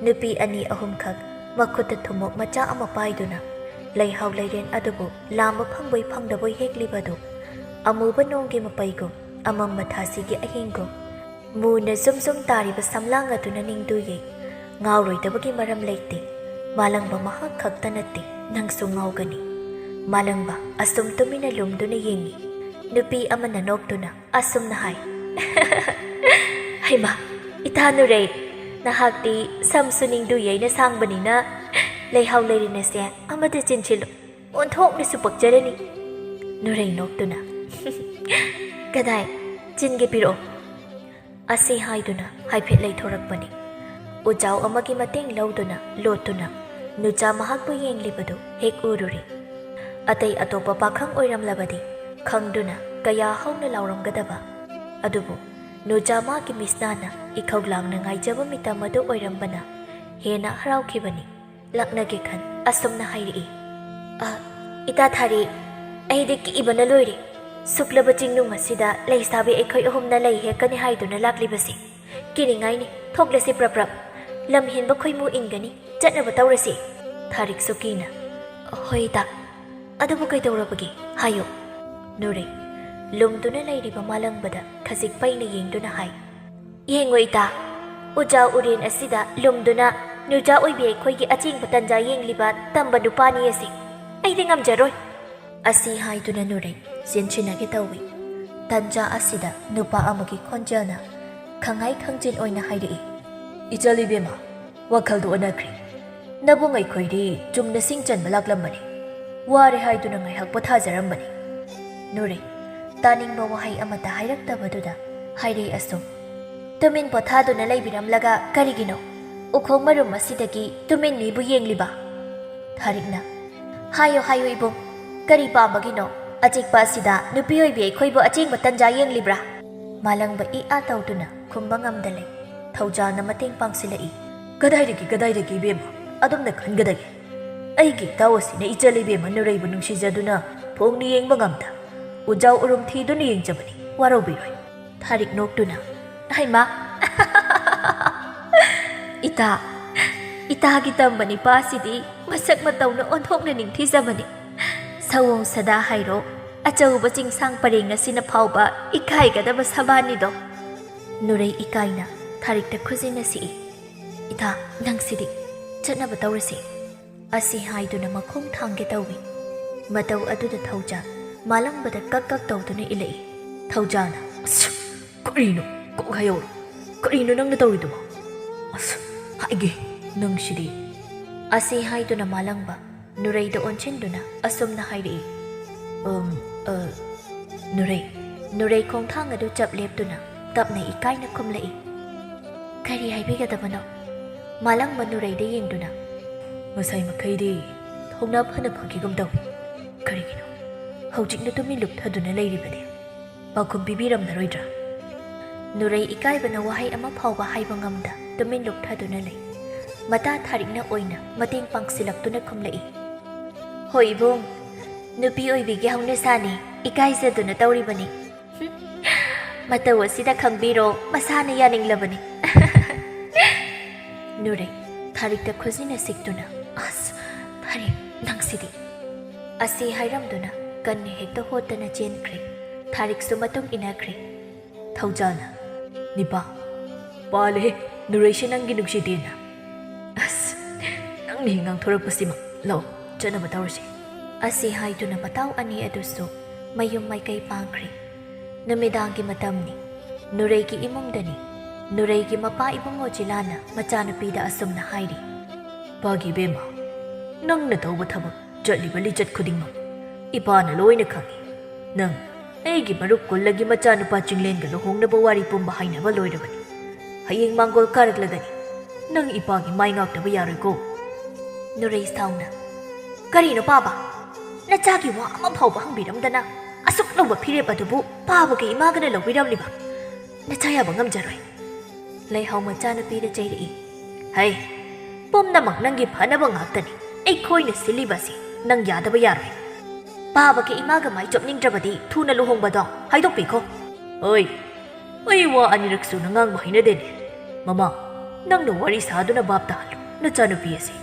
ꯅꯨꯄꯤ ꯑꯅꯤ ꯑꯍꯨꯝꯈꯛ ꯃꯈꯨꯠꯇ ꯊꯨꯝꯃꯣꯛ ꯃꯆꯥ ꯑꯃ ꯄꯥꯏꯗꯨꯅ ꯂꯩꯍꯥꯎ ꯂꯩꯔꯦꯟ ꯑꯗꯨꯕꯨ ꯂꯥꯝꯕ ꯐꯪꯕꯣꯏ ꯐꯪꯗꯕꯣꯏ ꯍꯦꯛꯂꯤꯕꯗꯨ ꯑꯃꯨꯕ ꯅꯣꯡꯒꯤ ꯃꯄꯩꯒꯨꯝ, ꯑꯃꯝꯕ ꯊꯥꯁꯤꯒꯤ ꯑꯍꯤꯡꯒꯨꯝ ꯃꯨꯅ ꯖꯨꯝ ꯖꯨꯝ ꯇꯥꯔꯤꯕ ꯁꯝꯂꯥꯡ ꯑꯗꯨꯅ ꯅꯤꯡꯗꯨ ꯌꯩ꯫ ꯉꯥꯎꯔꯣꯏꯗꯕꯒꯤ ꯃꯔꯝ ꯂꯩꯇꯦ꯫ ꯃꯥꯂꯪꯕ ꯃꯍꯥꯛ ꯈꯛꯇ ꯅꯠꯇꯦ, ꯅꯪꯁꯨ ꯉꯥꯎꯒꯅꯤ꯫ ꯃꯥꯂꯪꯕ ꯑꯁꯨꯝ ꯇꯨꯃꯤꯟꯅ ꯂꯨꯝꯗꯨꯅ ꯌꯦꯡꯉꯤ꯫ ꯅꯨꯄꯤ ꯑꯃꯅ ꯅꯣꯛꯇꯨꯅ ꯑꯁꯨꯝꯅ ꯍꯥꯏ, "ꯍꯩꯃꯥ, ꯏꯇꯥ ꯅꯨꯔꯩ, ꯅꯍꯥꯛꯇꯤ ꯁꯝꯁꯨ ꯅꯤꯡꯗꯨ ꯌꯩꯅ ꯁꯥꯡꯕꯅꯤꯅ ꯂꯩꯍꯥꯎ ꯂꯩꯔꯦꯟ ꯑꯁꯦ ꯑꯃꯗ ꯆꯤꯟꯁꯤꯜꯂꯨ, ꯑꯣꯟꯊꯣꯛꯅꯁꯨ ꯄꯛꯆꯔꯅꯤ꯫" ꯅꯨꯔꯩ ꯅꯣꯛꯇꯨꯅ, "ꯀꯗꯥꯏ, ꯆꯤꯟꯒꯦ ꯄꯤꯔꯛꯑꯣ?" ꯑꯁꯤ ꯍꯥꯏꯗꯨꯅ ꯍꯥꯏꯐꯦꯠ ꯂꯩꯊꯣꯔꯛꯄꯅꯤ꯫ ꯎꯖꯥꯎ ꯑꯃꯒꯤ ꯃꯇꯦꯡ ꯂꯧꯗꯨꯅ ꯂꯣꯠꯇꯨꯅ ꯅꯨꯆꯥ ꯃꯍꯥꯛꯄꯨ ꯌꯦꯡꯂꯤꯕꯗꯨ ꯍꯦꯛ ꯎꯔꯨꯔꯦ꯫ ꯑꯇꯩ ꯑꯇꯣꯞꯄ ꯄꯥꯈꯪ ꯑꯣꯏꯔꯝꯂꯕꯗꯤ ꯈꯪꯗꯨꯅ ꯀꯌꯥ ꯍꯧꯅ ꯂꯥꯎꯔꯝꯒꯗꯕ꯫ ꯑꯗꯨꯕꯨ ꯅꯨꯆꯥ ꯃꯥꯒꯤ ꯃꯤꯁꯅꯥꯅ ꯏꯈꯧ ꯂꯥꯡꯅ ꯉꯥꯏꯖꯕ ꯃꯤꯇꯝ ꯑꯗꯨ ꯑꯣꯏꯔꯝꯕꯅ ꯍꯦꯟꯅ ꯍꯔꯥꯎꯈꯤꯕꯅꯤ꯫ ꯂꯛꯅꯒꯦ ꯈꯟ ꯑꯁꯨꯝꯅ ꯍꯥꯏꯔꯛꯏ, "ꯑ, ꯏꯇꯥ ꯊꯥꯔꯤ, ꯑꯩꯗꯤ ꯀꯤꯕꯅ ꯂꯣꯏꯔꯦ꯫ ꯁꯨꯛꯂꯕ ꯆꯤꯡꯅꯨꯡ ꯑꯁꯤꯗ ꯂꯩꯁꯥꯕꯤ ꯑꯩꯈꯣꯏ ꯑꯍꯨꯝꯅ ꯂꯩ ꯍꯦꯛꯀꯅꯤ ꯍꯥꯏꯗꯨꯅ ꯂꯥꯛꯂꯤꯕꯁꯤ꯫ ꯀꯤꯅꯤꯡꯉꯥꯏꯅꯤ, ꯊꯣꯛꯂꯁꯤ ꯄ꯭ꯔꯞ ꯄ꯭ꯔꯞ꯫ ꯂꯝ ꯍꯦꯟꯕ ꯈꯣꯏꯃꯨ ꯏꯟꯒꯅꯤ, ꯆꯠꯅꯕ ꯇꯧꯔꯁꯤ꯫" ꯊꯥꯔꯤꯛꯁꯨ ꯀꯤꯅ, "ꯍꯣꯏ ꯏꯇꯥ, ꯑꯗꯨꯕꯨ ꯀꯩꯗꯧꯔꯕꯒꯦ? ꯍꯥꯏꯌꯨ꯫" ꯅꯨꯔꯩ, ꯂꯨꯝꯗꯨꯅ ꯂꯩꯔꯤꯕ ꯃꯥꯂꯪꯕꯗ ꯈꯖꯤꯛ ꯄꯩꯅ ꯌꯦꯡꯗꯨꯅ ꯍꯥꯏ, "ꯌꯦꯡꯉꯣ ꯏꯇꯥ, ꯎꯖꯥ ꯎꯔꯦꯟ ꯑꯁꯤꯗ ꯂꯨꯝꯗꯨꯅ ꯅꯨꯖꯥ ꯑꯣꯏꯕꯤ ꯑꯩꯈꯣꯏꯒꯤ ꯑꯆꯦꯡꯕ ꯇꯟꯖꯥ ꯌꯦꯡꯂꯤꯕ ꯇꯝꯕ ꯅꯨꯄꯥꯅꯤ ꯑꯁꯤ꯫ ꯑꯩꯗꯤ ꯉꯝꯖꯔꯣꯏ꯫" ꯑꯁꯤ ꯍꯥꯏꯗꯨꯅ ꯅꯨꯔꯩ ꯆꯦꯟꯁꯤꯟꯅꯒꯦ ꯇꯧꯏ꯫ ꯇꯟꯖꯥ ꯑꯁꯤꯗ ꯅꯨꯄꯥ ꯑꯃꯒꯤ ꯈꯣꯟꯖꯦꯜꯅ ꯈꯪꯍꯥꯏ ꯈꯪꯖꯤꯟ ꯑꯣꯏꯅ ꯍꯥꯏꯔꯛꯏ, "ꯏꯆꯜ ꯏꯕꯦꯝꯃ, ꯋꯥꯈꯜꯗꯨ ꯑꯣꯟꯅꯈ꯭ꯔꯦ꯫ ꯅꯕꯨꯡ ꯑꯩꯈꯣꯏꯗꯤ ꯆꯨꯝꯅ ꯁꯤꯡ ꯆꯟꯕ ꯂꯥꯛꯂꯝꯕꯅꯤ꯫ ꯋꯥꯔꯦ ꯍꯥꯏꯗꯨꯅ ꯉꯥꯏꯍꯥꯛ ꯄꯣꯊꯥꯖꯔꯝꯕꯅꯤ꯫" ꯅꯨꯔꯩ ꯇꯥꯅꯤꯡꯕ ꯋꯥꯍꯩ ꯑꯃꯠꯇ ꯍꯥꯏꯔꯛꯇꯕꯗꯨꯗ ꯍꯥꯏꯔꯦ ꯑꯁꯨꯝ, ꯇꯨꯃꯤꯟ ꯄꯣꯊꯥꯗꯨꯅ ꯂꯩꯕꯤꯔꯝꯂꯒ ꯀꯔꯤꯒꯤꯅꯣ ꯎꯈꯣꯡ ꯃꯔꯨꯝ ꯑꯁꯤꯗꯒꯤ ꯇꯨꯃꯤꯟ ꯃꯤꯕꯨ ꯌꯦꯡꯂꯤꯕ? ꯊꯥꯔꯤꯛꯅ, "ꯍꯥꯏꯌꯨ, ꯍꯥꯏꯌꯨ ꯏꯕꯨꯡ, ꯀꯔꯤ ꯄꯥꯝꯕꯒꯤꯅꯣ? ꯑꯆꯤꯛꯄ ꯑꯁꯤꯗ ꯅꯨꯄꯤ ꯑꯣꯏꯕꯤ ꯑꯩꯈꯣꯏꯕꯨ ꯑꯆꯦꯡꯕ ꯇꯟꯖꯥ ꯌꯦꯡꯂꯤꯕ꯭ꯔꯥ?" ꯃꯥꯂꯪꯕ ꯏ ꯑꯥ ꯇꯧꯗꯨꯅ ꯈꯨꯝꯕ ꯉꯝꯗ ꯂꯩ꯫ ꯊꯧꯖꯥꯜꯅ ꯃꯇꯦꯡ ꯄꯥꯡꯁꯤꯜꯂꯛꯏ꯫ "ꯀꯗꯥꯏꯗꯒꯤ, ꯀꯗꯥꯏꯗꯒꯤ ꯏꯕꯦꯝꯃ? ꯑꯗꯨꯝꯅ ꯈꯟꯒꯗꯒꯦ꯫ ꯑꯩꯒꯤ ꯏꯇꯥꯎ ꯑꯁꯤꯅ ꯏꯆꯜ ꯏꯕꯦꯝꯃ ꯅꯨꯔꯩꯕꯨ ꯅꯨꯡꯁꯤꯖꯗꯨꯅ ꯐꯣꯡꯅ ꯌꯦꯡꯕ ꯉꯝꯗ ꯎꯖꯥꯎ ꯎꯔꯨꯝ ꯊꯤꯗꯨꯅ ꯌꯦꯡꯖꯕꯅꯤ, ꯋꯥꯔꯧꯕꯤꯔꯣꯏ꯫" ꯊꯥꯔꯤꯛ ꯅꯣꯛꯇꯨꯅ, "ꯍꯩꯃꯥ! ꯏꯇꯥ, ꯏꯇꯥꯒꯤ ꯇꯝꯕ ꯅꯤꯄꯥꯁꯤꯗꯤ ꯃꯁꯛ ꯃꯇꯧꯅ ꯑꯣꯟꯊꯣꯛꯅ ꯅꯤꯡꯊꯤꯖꯕꯅꯤ꯫ ꯁꯑꯣꯡ ꯁꯥꯗꯥ ꯍꯥꯏꯔꯣ, ꯑꯆꯧꯕ ꯆꯤꯡꯁꯥꯡ ꯄꯔꯦꯡ ꯑꯁꯤꯅ ꯐꯥꯎꯕ ꯏꯀꯥꯏꯒꯗꯕ ꯁꯕꯥꯟꯅꯤꯗꯣ꯫" ꯅꯨꯔꯩ ꯏꯀꯥꯏꯅ ꯊꯥꯔꯤꯛꯇ ꯈꯨꯖꯤꯟꯅ ꯁꯤꯛꯏ꯫ "ꯏꯇꯥ, ꯅꯪꯁꯤꯗꯤ꯫ ꯆꯠꯅꯕ ꯇꯧꯔꯁꯤ꯫" ꯑꯁꯤ ꯍꯥꯏꯗꯨꯅ ꯃꯈꯣꯡ ꯊꯥꯡꯒꯦ ꯇꯧꯏ꯫ ꯃꯇꯧ ꯑꯗꯨꯗ ꯊꯧꯖꯥꯜ ꯃꯥꯂꯪꯕꯗ ꯀꯛ ꯀꯛ ꯇꯧꯗꯨꯅ ꯏꯜꯂꯛꯏ꯫ ꯊꯧꯖꯥꯜꯅ, "ꯑꯁ, ꯀꯔꯤꯅꯣ? ꯀꯣꯛ ꯍꯥꯏꯍꯧꯔꯣ꯫ ꯀꯔꯤꯅꯣ ꯅꯪꯅ ꯇꯧꯔꯤꯗꯨꯕꯣ? ꯑꯁ, ꯍꯥꯏꯒꯦ, ꯅꯪꯁꯤꯗꯤ꯫" ꯑꯁꯤ ꯍꯥꯏꯗꯨꯅ ꯃꯥꯂꯪꯕ ꯅꯨꯔꯩꯗ ꯑꯣꯟꯁꯤꯟꯗꯨꯅ ꯑꯁꯨꯝꯅ ꯍꯥꯏꯔꯛꯏ, "ꯎꯝ, ꯑ, ꯅꯨꯔꯩ꯫" ꯅꯨꯔꯩ ꯈꯣꯡꯊꯥꯡ ꯑꯗꯨ ꯆꯞ ꯂꯦꯞꯇꯨꯅ ꯇꯞꯅ ꯏꯀꯥꯏꯅ ꯈꯨꯝꯂꯛꯏ꯫ "ꯀꯔꯤ ꯍꯥꯏꯕꯤꯒꯗꯕꯅꯣ?" ꯃꯥꯂꯪꯕ ꯅꯨꯔꯩꯗ ꯌꯦꯡꯗꯨꯅ, "ꯉꯁꯥꯏ ꯃꯈꯩꯗꯤ ꯊꯧꯅꯥ ꯐꯅ ꯐꯈꯤꯒꯨꯝ ꯇꯧꯏ꯫ ꯀꯔꯤꯒꯤꯅꯣ ꯍꯧꯖꯤꯛꯅ ꯇꯨꯃꯤꯟ ꯂꯨꯞꯊꯗꯨꯅ ꯂꯩꯔꯤꯕꯗꯤ? ꯄꯥꯎꯈꯨꯝ ꯄꯤꯕꯤꯔꯝꯂꯔꯣꯏꯗ꯭ꯔꯥ?" ꯅꯨꯔꯩ ꯏꯀꯥꯏꯕꯅ ꯋꯥꯍꯩ ꯑꯃ ꯐꯥꯎꯕ ꯍꯥꯏꯕ ꯉꯝꯗ ꯇꯨꯃꯤꯟ ꯂꯨꯞꯊꯗꯨꯅ ꯂꯩ꯫ ꯃꯇꯥ ꯊꯥꯔꯤꯛꯅ ꯑꯣꯏꯅ ꯃꯇꯦꯡ ꯄꯥꯡꯁꯤꯜꯂꯛꯇꯨꯅ ꯈꯨꯝꯂꯛꯏ, "ꯍꯣꯏ ꯏꯕꯨꯡ, ꯅꯨꯄꯤ ꯑꯣꯏꯕꯤꯒꯤ ꯍꯧꯅꯁꯥꯅꯤ, ꯏꯀꯥꯏꯖꯗꯨꯅ ꯇꯧꯔꯤꯕꯅꯤ꯫ ꯃꯇꯧ ꯑꯁꯤꯗ ꯈꯪꯕꯤꯔꯣ, ꯃꯁꯥꯅ ꯌꯥꯅꯤꯡꯂꯕꯅꯤ꯫" ꯅꯨꯔꯩ ꯊꯥꯔꯤꯛꯇ ꯈꯨꯖꯤꯟꯅ ꯁꯤꯛꯇꯨꯅ, "ꯑꯁ, ꯊꯥꯔꯤꯛ, ꯅꯪꯁꯤꯗꯤ!" ꯑꯁꯤ ꯍꯥꯏꯔꯝꯗꯨꯅ ꯀꯟꯅ ꯍꯦꯛꯇ ꯍꯣꯠꯇꯅ ꯆꯦꯟꯈ꯭ꯔꯦ꯫ ꯊꯥꯔꯤꯛꯁꯨ ꯃꯇꯨꯡ ꯏꯟꯅꯈ꯭ꯔꯦ꯫ ꯊꯧꯖꯥꯜꯅ, "ꯅꯤꯄꯥ, ꯄꯥꯜꯂꯦꯍꯦ, ꯅꯨꯔꯩꯁꯦ ꯅꯪꯒꯤ ꯅꯨꯡꯁꯤꯗꯦꯅ꯫ ꯑꯁ, ꯅꯪꯅ ꯍꯦꯛ ꯉꯥꯡꯊꯣꯔꯛꯄꯁꯤꯃ꯫ ꯂꯥꯛꯑꯣ, ꯆꯠꯅꯕ ꯇꯧꯔꯁꯤ꯫" ꯑꯁꯤ ꯍꯥꯏꯗꯨꯅ ꯃꯇꯥꯎ ꯑꯅꯤ ꯑꯗꯨꯁꯨ ꯃꯌꯨꯝ ꯃꯥꯏꯀꯩ ꯄꯥꯡꯈ꯭ꯔꯦ꯫ ꯅꯨꯃꯤꯗꯥꯡꯒꯤ ꯃꯇꯝꯅꯤ꯫ ꯅꯨꯔꯩꯒꯤ ꯏꯃꯨꯡꯗꯅꯤ꯫ ꯅꯨꯔꯩꯒꯤ ꯃꯄꯥ ꯏꯕꯨꯡꯉꯣ ꯖꯤꯂꯥꯅ ꯃꯆꯥꯅꯨꯄꯤꯗ ꯑꯁꯨꯝꯅ ꯍꯥꯏꯔꯤ, "ꯄꯥꯒꯤ ꯏꯕꯦꯝꯃ, ꯅꯪꯅ ꯇꯧꯕ ꯊꯕꯛ, ꯆꯠꯂꯤꯕ ꯂꯤꯆꯠ ꯈꯨꯗꯤꯡꯃꯛ ꯏꯄꯥꯅ ꯂꯣꯏꯅ ꯈꯪꯏ꯫ ꯅꯪ ꯑꯩꯒꯤ ꯃꯔꯨꯞ ꯀꯨꯜꯂꯒꯤ ꯃꯆꯥꯅꯨꯄꯥ ꯆꯤꯡꯂꯦꯟꯒ ꯂꯨꯍꯣꯡꯅꯕ ꯋꯥꯔꯤ ꯄꯨꯝꯕ ꯍꯥꯏꯅꯕ ꯂꯣꯏꯔꯕꯅꯤ꯫ ꯍꯌꯦꯡ ꯃꯥꯡꯒꯣꯜ ꯀꯥꯔꯛꯂꯒꯅꯤ꯫ ꯅꯪ ꯏꯄꯥꯒꯤ ꯃꯥꯏ ꯉꯥꯛꯇꯕ ꯌꯥꯔꯣꯏꯀꯣ꯫ ꯅꯨꯔꯩ ꯁꯥꯎꯅ, "ꯀꯔꯤꯅꯣ ꯄꯥꯕ? ꯅꯆꯥꯒꯤ ꯋꯥ ꯑꯃ ꯐꯥꯎꯕ ꯍꯪꯕꯤꯔꯝꯗꯅ ꯑꯁꯨꯛ ꯂꯨꯕ ꯐꯤꯔꯦꯞ ꯑꯗꯨꯕꯨ ꯄꯥꯕꯒ ꯏꯃꯥꯒꯅ ꯂꯧꯕꯤꯔꯝꯂꯤꯕ? ꯅꯆꯥ ꯌꯥꯕ ꯉꯝꯖꯔꯣꯏ꯫" ꯂꯩꯍꯥꯎ ꯃꯆꯥꯅꯨꯄꯤꯗ ꯆꯩꯔꯛꯏ꯫ "ꯍꯩ, ꯄꯨꯝꯅꯃꯛ ꯅꯪꯒꯤ ꯐꯅꯕ ꯉꯥꯛꯇꯅꯤ꯫ ꯑꯩꯈꯣꯏꯅ ꯁꯤꯜꯂꯤꯕ ꯑꯁꯤ ꯅꯪ ꯌꯥꯗꯕ ꯌꯥꯔꯣꯏ꯫ ꯄꯥꯕꯒ ꯏꯃꯥꯒ ꯃꯥꯏ ꯆꯣꯞꯅꯤꯡꯗ꯭ꯔꯕꯗꯤ ꯊꯨꯅ ꯂꯨꯍꯣꯡꯕꯗꯣ ꯍꯥꯏꯗꯣꯛꯄꯤꯈꯣ꯫" "ꯍꯣꯏ, ꯑꯩ ꯋꯥ ꯑꯅꯤꯔꯛ ꯁꯨꯅ ꯉꯥꯡꯕ ꯍꯩꯅꯗꯦꯅꯦ꯫ ꯃꯃꯥ, ꯅꯪꯅ ꯋꯥꯔꯤ ꯁꯥꯗꯨꯅ ꯚꯥꯞ ꯇꯥꯍꯜꯂꯨ ꯅꯆꯥꯅꯨꯄꯤ ꯑꯁꯤ꯫"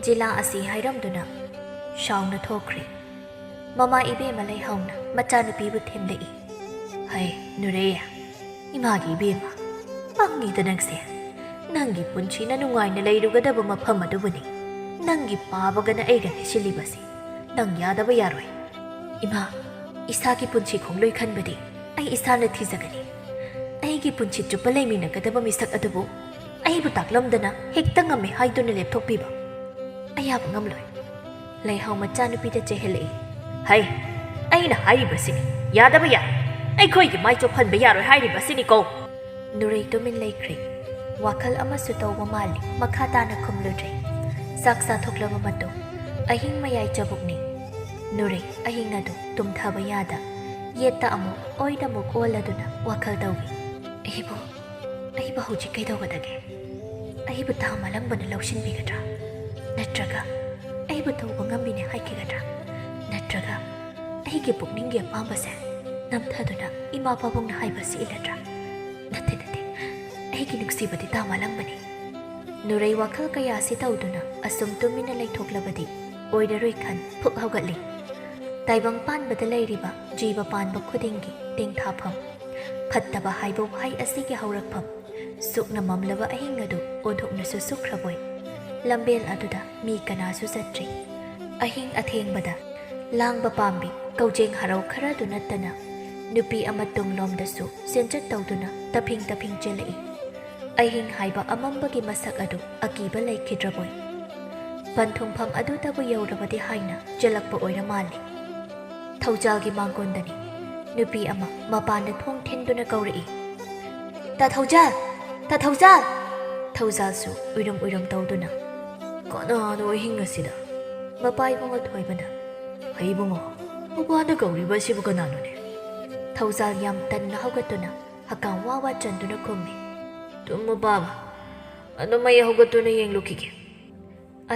ꯖꯤꯂꯥ ꯑꯁꯤ ꯍꯥꯏꯔꯝꯗꯨꯅ ꯁꯥꯎꯅ ꯊꯣꯛꯈ꯭ꯔꯦ꯫ ꯃꯃꯥ ꯏꯕꯦꯝꯃ ꯂꯩꯍꯥꯎꯅ ꯃꯆꯥꯅꯨꯄꯤꯕꯨ ꯊꯦꯝꯂꯛꯏ꯫ "ꯍꯩ, ꯅꯨꯔꯦ, ꯏꯃꯥꯒꯤ ꯏꯕꯦꯝꯃ, ꯄꯪꯉꯤꯗ ꯅꯪꯁꯦ꯫ ꯅꯪꯒꯤ ꯄꯨꯟꯁꯤꯅ ꯅꯨꯡꯉꯥꯏꯅ ꯂꯩꯔꯨꯒꯗꯕ ꯃꯐꯝ ꯑꯗꯨꯕꯨꯅꯤ ꯅꯪꯒꯤ ꯄꯥꯕꯒꯅ ꯑꯩꯒ ꯍꯦꯁꯤꯜꯂꯤꯕꯁꯤ꯫ ꯅꯪ ꯌꯥꯗꯕ ꯌꯥꯔꯣꯏ꯫" "ꯏꯃꯥ, ꯏꯁꯥꯒꯤ ꯄꯨꯟꯁꯤ ꯈꯣꯡꯂꯣꯏ ꯈꯟꯕꯗꯤ ꯑꯩ ꯏꯁꯥꯅ ꯊꯤꯖꯒꯅꯤ꯫ ꯑꯩꯒꯤ ꯄꯨꯟꯁꯤ ꯆꯨꯞꯄ ꯂꯩꯃꯤꯟꯅꯒꯗꯕ ꯃꯤꯁꯛ ꯑꯗꯨꯕꯨ ꯑꯩꯕꯨ ꯇꯥꯛꯂꯝꯗꯅ ꯍꯦꯛꯇ ꯉꯝꯃꯦ ꯍꯥꯏꯗꯨꯅ ꯂꯦꯞꯊꯣꯛꯄꯤꯕ ꯑꯌꯥꯕ ꯉꯝꯂꯣꯏ꯫" ꯂꯩꯍꯥꯎ ꯃꯆꯥꯅꯨꯄꯤꯗ ꯆꯦꯜꯍꯜꯂꯛꯏ꯫ "ꯍꯩ, ꯑꯩꯅ ꯍꯥꯏꯔꯤꯕꯁꯤꯅꯤ, ꯌꯥꯗꯕ ꯌꯥꯏ꯫ ꯑꯩꯈꯣꯏꯒꯤ ꯃꯥꯏ ꯆꯣꯞꯍꯟꯕ ꯌꯥꯔꯣꯏ ꯍꯥꯏꯔꯤꯕꯁꯤꯅꯤꯀꯣ꯫" ꯅꯨꯔꯩ ꯇꯨꯃꯤꯟ ꯂꯩꯈ꯭ꯔꯦ꯫ ꯋꯥꯈꯜ ꯑꯃꯁꯨ ꯇꯧꯕ ꯃꯥꯜꯂꯤ, ꯃꯈꯥ ꯇꯥꯅ ꯈꯨꯝꯂꯨꯗ꯭ꯔꯦ꯫ ꯆꯥꯛ ꯆꯥꯊꯣꯛꯂꯕ ꯃꯇꯨꯡ ꯑꯍꯤꯡ ꯃꯌꯥꯏ ꯆꯕꯨꯛꯅꯤ꯫ ꯅꯨꯔꯩ ꯑꯍꯤꯡ ꯑꯗꯨ ꯇꯨꯝꯊꯕ ꯌꯥꯗ ꯌꯦꯠꯇ ꯑꯃꯨꯛ ꯑꯣꯏꯗ ꯑꯃꯨꯛ ꯑꯣꯜꯂꯗꯨꯅ ꯋꯥꯈꯜ ꯇꯧꯏ꯫ "ꯑꯩꯕꯨ, ꯑꯩꯕꯨ ꯍꯧꯖꯤꯛ ꯀꯩꯗꯧꯒꯗꯒꯦ? ꯑꯩꯕꯨ ꯇꯥ ꯃꯥꯂꯪꯕꯅ ꯂꯧꯁꯤꯟꯕꯤꯒꯗ꯭ꯔꯥ? ꯅꯠꯇ꯭ꯔꯒ ꯑꯩꯕꯨ ꯇꯧꯕ ꯉꯝꯃꯤꯅꯦ ꯍꯥꯏꯈꯤꯒꯗ꯭ꯔꯥ? ꯅꯠꯇ꯭ꯔꯒ ꯑꯩꯒꯤ ꯄꯨꯛꯅꯤꯡꯒꯤ ꯑꯄꯥꯝꯕꯁꯦ ꯅꯝꯊꯗꯨꯅ ꯏꯃꯥ ꯄꯥꯕꯨꯡꯅ ꯍꯥꯏꯕꯁꯤ ꯏꯜꯂꯗ꯭ꯔꯥ? ꯅꯠꯇꯦ, ꯅꯠꯇꯦ, ꯑꯩꯒꯤ ꯅꯨꯡꯁꯤꯕꯗꯤ ꯇꯥ ꯃꯥꯂꯪꯕꯅꯤ꯫" ꯅꯨꯔꯩ ꯋꯥꯈꯜ ꯀꯌꯥꯁꯤ ꯇꯧꯗꯨꯅ ꯑꯁꯨꯝ ꯇꯨꯃꯤꯟꯅ ꯂꯩꯊꯣꯛꯂꯕꯗꯤ ꯑꯣꯏꯔꯔꯣꯏ ꯈꯟ ꯐꯨꯛ ꯍꯧꯒꯠꯂꯤ꯫ ꯇꯥꯏꯕꯪ ꯄꯥꯟꯕꯗ ꯂꯩꯔꯤꯕ ꯖꯤꯕ ꯄꯥꯟꯕ ꯈꯨꯗꯤꯡꯒꯤ ꯇꯦꯡꯊꯥꯐꯝ, ꯐꯠꯇꯕ ꯍꯥꯏꯕ ꯋꯥꯍꯩ ꯑꯁꯤꯒꯤ ꯍꯧꯔꯛꯐꯝ, ꯁꯨꯛꯅ ꯃꯝꯂꯕ ꯑꯍꯤꯡ ꯑꯗꯨ ꯑꯣꯟꯊꯣꯛꯅꯁꯨ ꯁꯨꯛꯈ꯭ꯔꯕꯣꯏ꯫ ꯂꯝꯕꯦꯜ ꯑꯗꯨꯗ ꯃꯤ ꯀꯅꯥꯁꯨ ꯆꯠꯇ꯭ꯔꯤ꯫ ꯑꯍꯤꯡ ꯑꯊꯦꯡꯕꯗ ꯂꯥꯡꯕ ꯄꯥꯝꯕꯤ ꯀꯧꯖꯦꯡ ꯍꯔꯥꯎ ꯈꯔꯗꯨ ꯅꯠꯇꯅ ꯅꯨꯄꯤ ꯑꯃ ꯇꯨꯡꯂꯣꯝꯗꯁꯨ ꯆꯦꯟꯆꯠ ꯇꯧꯗꯨꯅ ꯇꯞꯐꯤꯡ ꯇꯞꯐꯤꯡ ꯆꯦꯜꯂꯛꯏ꯫ ꯑꯍꯤꯡ ꯍꯥꯏꯕ ꯑꯃꯝꯕꯒꯤ ꯃꯁꯛ ꯑꯗꯨ ꯑꯀꯤꯕ ꯂꯩꯈꯤꯗ꯭ꯔꯕꯣꯏ꯫ ꯄꯟꯊꯨꯡꯐꯝ ꯑꯗꯨꯗꯕꯨ ꯌꯧꯔꯕꯗꯤ ꯍꯥꯏꯅ ꯆꯦꯜꯂꯛꯄ ꯑꯣꯏꯔ ꯃꯥꯜꯂꯤ꯫ ꯊꯧꯖꯥꯜꯒꯤ ꯃꯥꯡꯒꯣꯟꯗꯅꯤ꯫ ꯅꯨꯄꯤ ꯑꯃ ꯃꯄꯥꯟꯗ ꯊꯣꯡ ꯊꯤꯟꯗꯨꯅ ꯀꯧꯔꯛꯏ꯫ "ꯇꯥ ꯊꯧꯖꯥꯜ! "ꯇꯥ ꯊꯧꯖꯥꯜ!" ꯊꯧꯖꯥꯜꯁꯨ ꯎꯏꯔꯨꯝ ꯎꯏꯔꯨꯝ ꯇꯧꯗꯨꯅ, "ꯀꯅꯥꯅꯣ ꯑꯍꯤꯡ ꯑꯁꯤꯗ?" ꯃꯄꯥ ꯏꯕꯨꯡꯉꯣ ꯊꯣꯏꯕꯅ, "ꯍꯩ ꯏꯕꯨꯡꯉꯣ, ꯃꯄꯥꯅ ꯀꯧꯔꯤꯕ ꯑꯁꯤꯕꯨ ꯀꯅꯥꯅꯣꯅꯦ?" ꯊꯧꯖꯥꯜ ꯌꯥꯝ ꯇꯟꯅ ꯍꯧꯒꯠꯇꯨꯅ ꯍꯀꯥꯝ ꯋꯥ ꯋꯥ ꯆꯟꯗꯨꯅ ꯈꯨꯝꯃꯤ, "ꯇꯨꯝꯃꯨ ꯄꯥꯕ, ꯑꯗꯨꯝ ꯑꯩ ꯍꯧꯒꯠꯇꯨꯅ ꯌꯦꯡꯂꯨꯈꯤꯒꯦ꯫"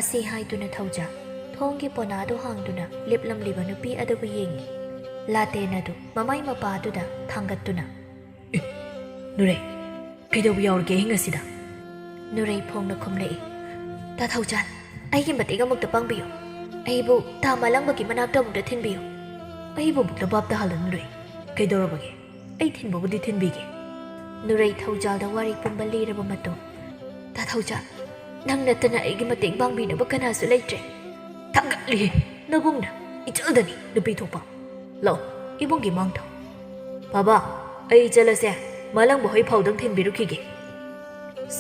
ꯑꯁꯤ ꯍꯥꯏꯗꯨꯅ ꯊꯧꯖꯥꯜ ꯊꯣꯡꯒꯤ ꯄꯣꯅꯥꯗꯨ ꯍꯥꯡꯗꯨꯅ ꯂꯦꯞꯂꯝꯂꯤꯕ ꯅꯨꯄꯤ ꯑꯗꯨꯕꯨ ꯌꯦꯡꯉꯤ꯫ ꯂꯥꯇꯦꯟ ꯑꯗꯨ ꯃꯃꯥꯏ ꯃꯄꯥꯗꯨꯗ ꯊꯥꯡꯒꯠꯇꯨꯅ, "ꯑꯦ, ꯅꯨꯔꯩ, ꯀꯩꯗꯧꯕ ꯌꯥꯎꯔꯒꯦ ꯑꯍꯤꯡ ꯑꯁꯤꯗ?" ꯅꯨꯔꯩ ꯐꯣꯡꯅ ꯈꯨꯝꯂꯛꯏ, "ꯇꯥ ꯊꯧꯖꯥꯜ, ꯑꯩꯒꯤ ꯃꯇꯦꯡ ꯑꯃꯨꯛꯇ ꯄꯥꯡꯕꯤꯌꯨ꯫ ꯑꯩꯕꯨ ꯇꯥ ꯃꯥꯂꯪꯕꯒꯤ ꯃꯅꯥꯛꯇ ꯑꯃꯨꯛꯇ ꯊꯤꯟꯕꯤꯌꯨ꯫ ꯑꯩꯕꯨ ꯑꯃꯨꯛꯇ ꯚꯥꯞ ꯇꯥꯍꯜꯂꯨ ꯅꯨꯔꯩ꯫ ꯀꯩꯗꯧꯔꯕꯒꯦ? ꯑꯩ ꯊꯤꯟꯕꯕꯨꯗꯤ ꯊꯤꯟꯕꯤꯒꯦ꯫" ꯅꯨꯔꯩ ꯊꯧꯖꯥꯜꯗ ꯋꯥꯔꯤ ꯄꯨꯝꯕ ꯂꯤꯔꯕ ꯃꯇꯨꯡ, "ꯇꯥ ꯊꯧꯖꯥꯜ, ꯅꯪ ꯅꯠꯇꯅ ꯑꯩꯒꯤ ꯃꯇꯦꯡ ꯄꯥꯡꯕꯤꯅꯕ ꯀꯅꯥꯁꯨ ꯂꯩꯇ꯭ꯔꯦ꯫" "ꯊꯥꯒꯠꯂꯤꯍꯦ, ꯅꯕꯨꯡꯅ ꯏꯆꯜꯗꯅꯤ ꯅꯨꯄꯤ ꯊꯣꯛꯄ꯫ ꯂꯥꯛꯑꯣ, ꯏꯕꯨꯡꯒꯤ ꯃꯥꯡ ꯊꯥꯎ꯫" "ꯕꯥꯕꯥ, ꯑꯩ ꯆꯠꯂꯁꯦ, ꯃꯥꯂꯪꯕ ꯍꯣꯏ ꯐꯥꯎꯗꯪ ꯊꯤꯟꯕꯤꯔꯨꯈꯤꯒꯦ꯫"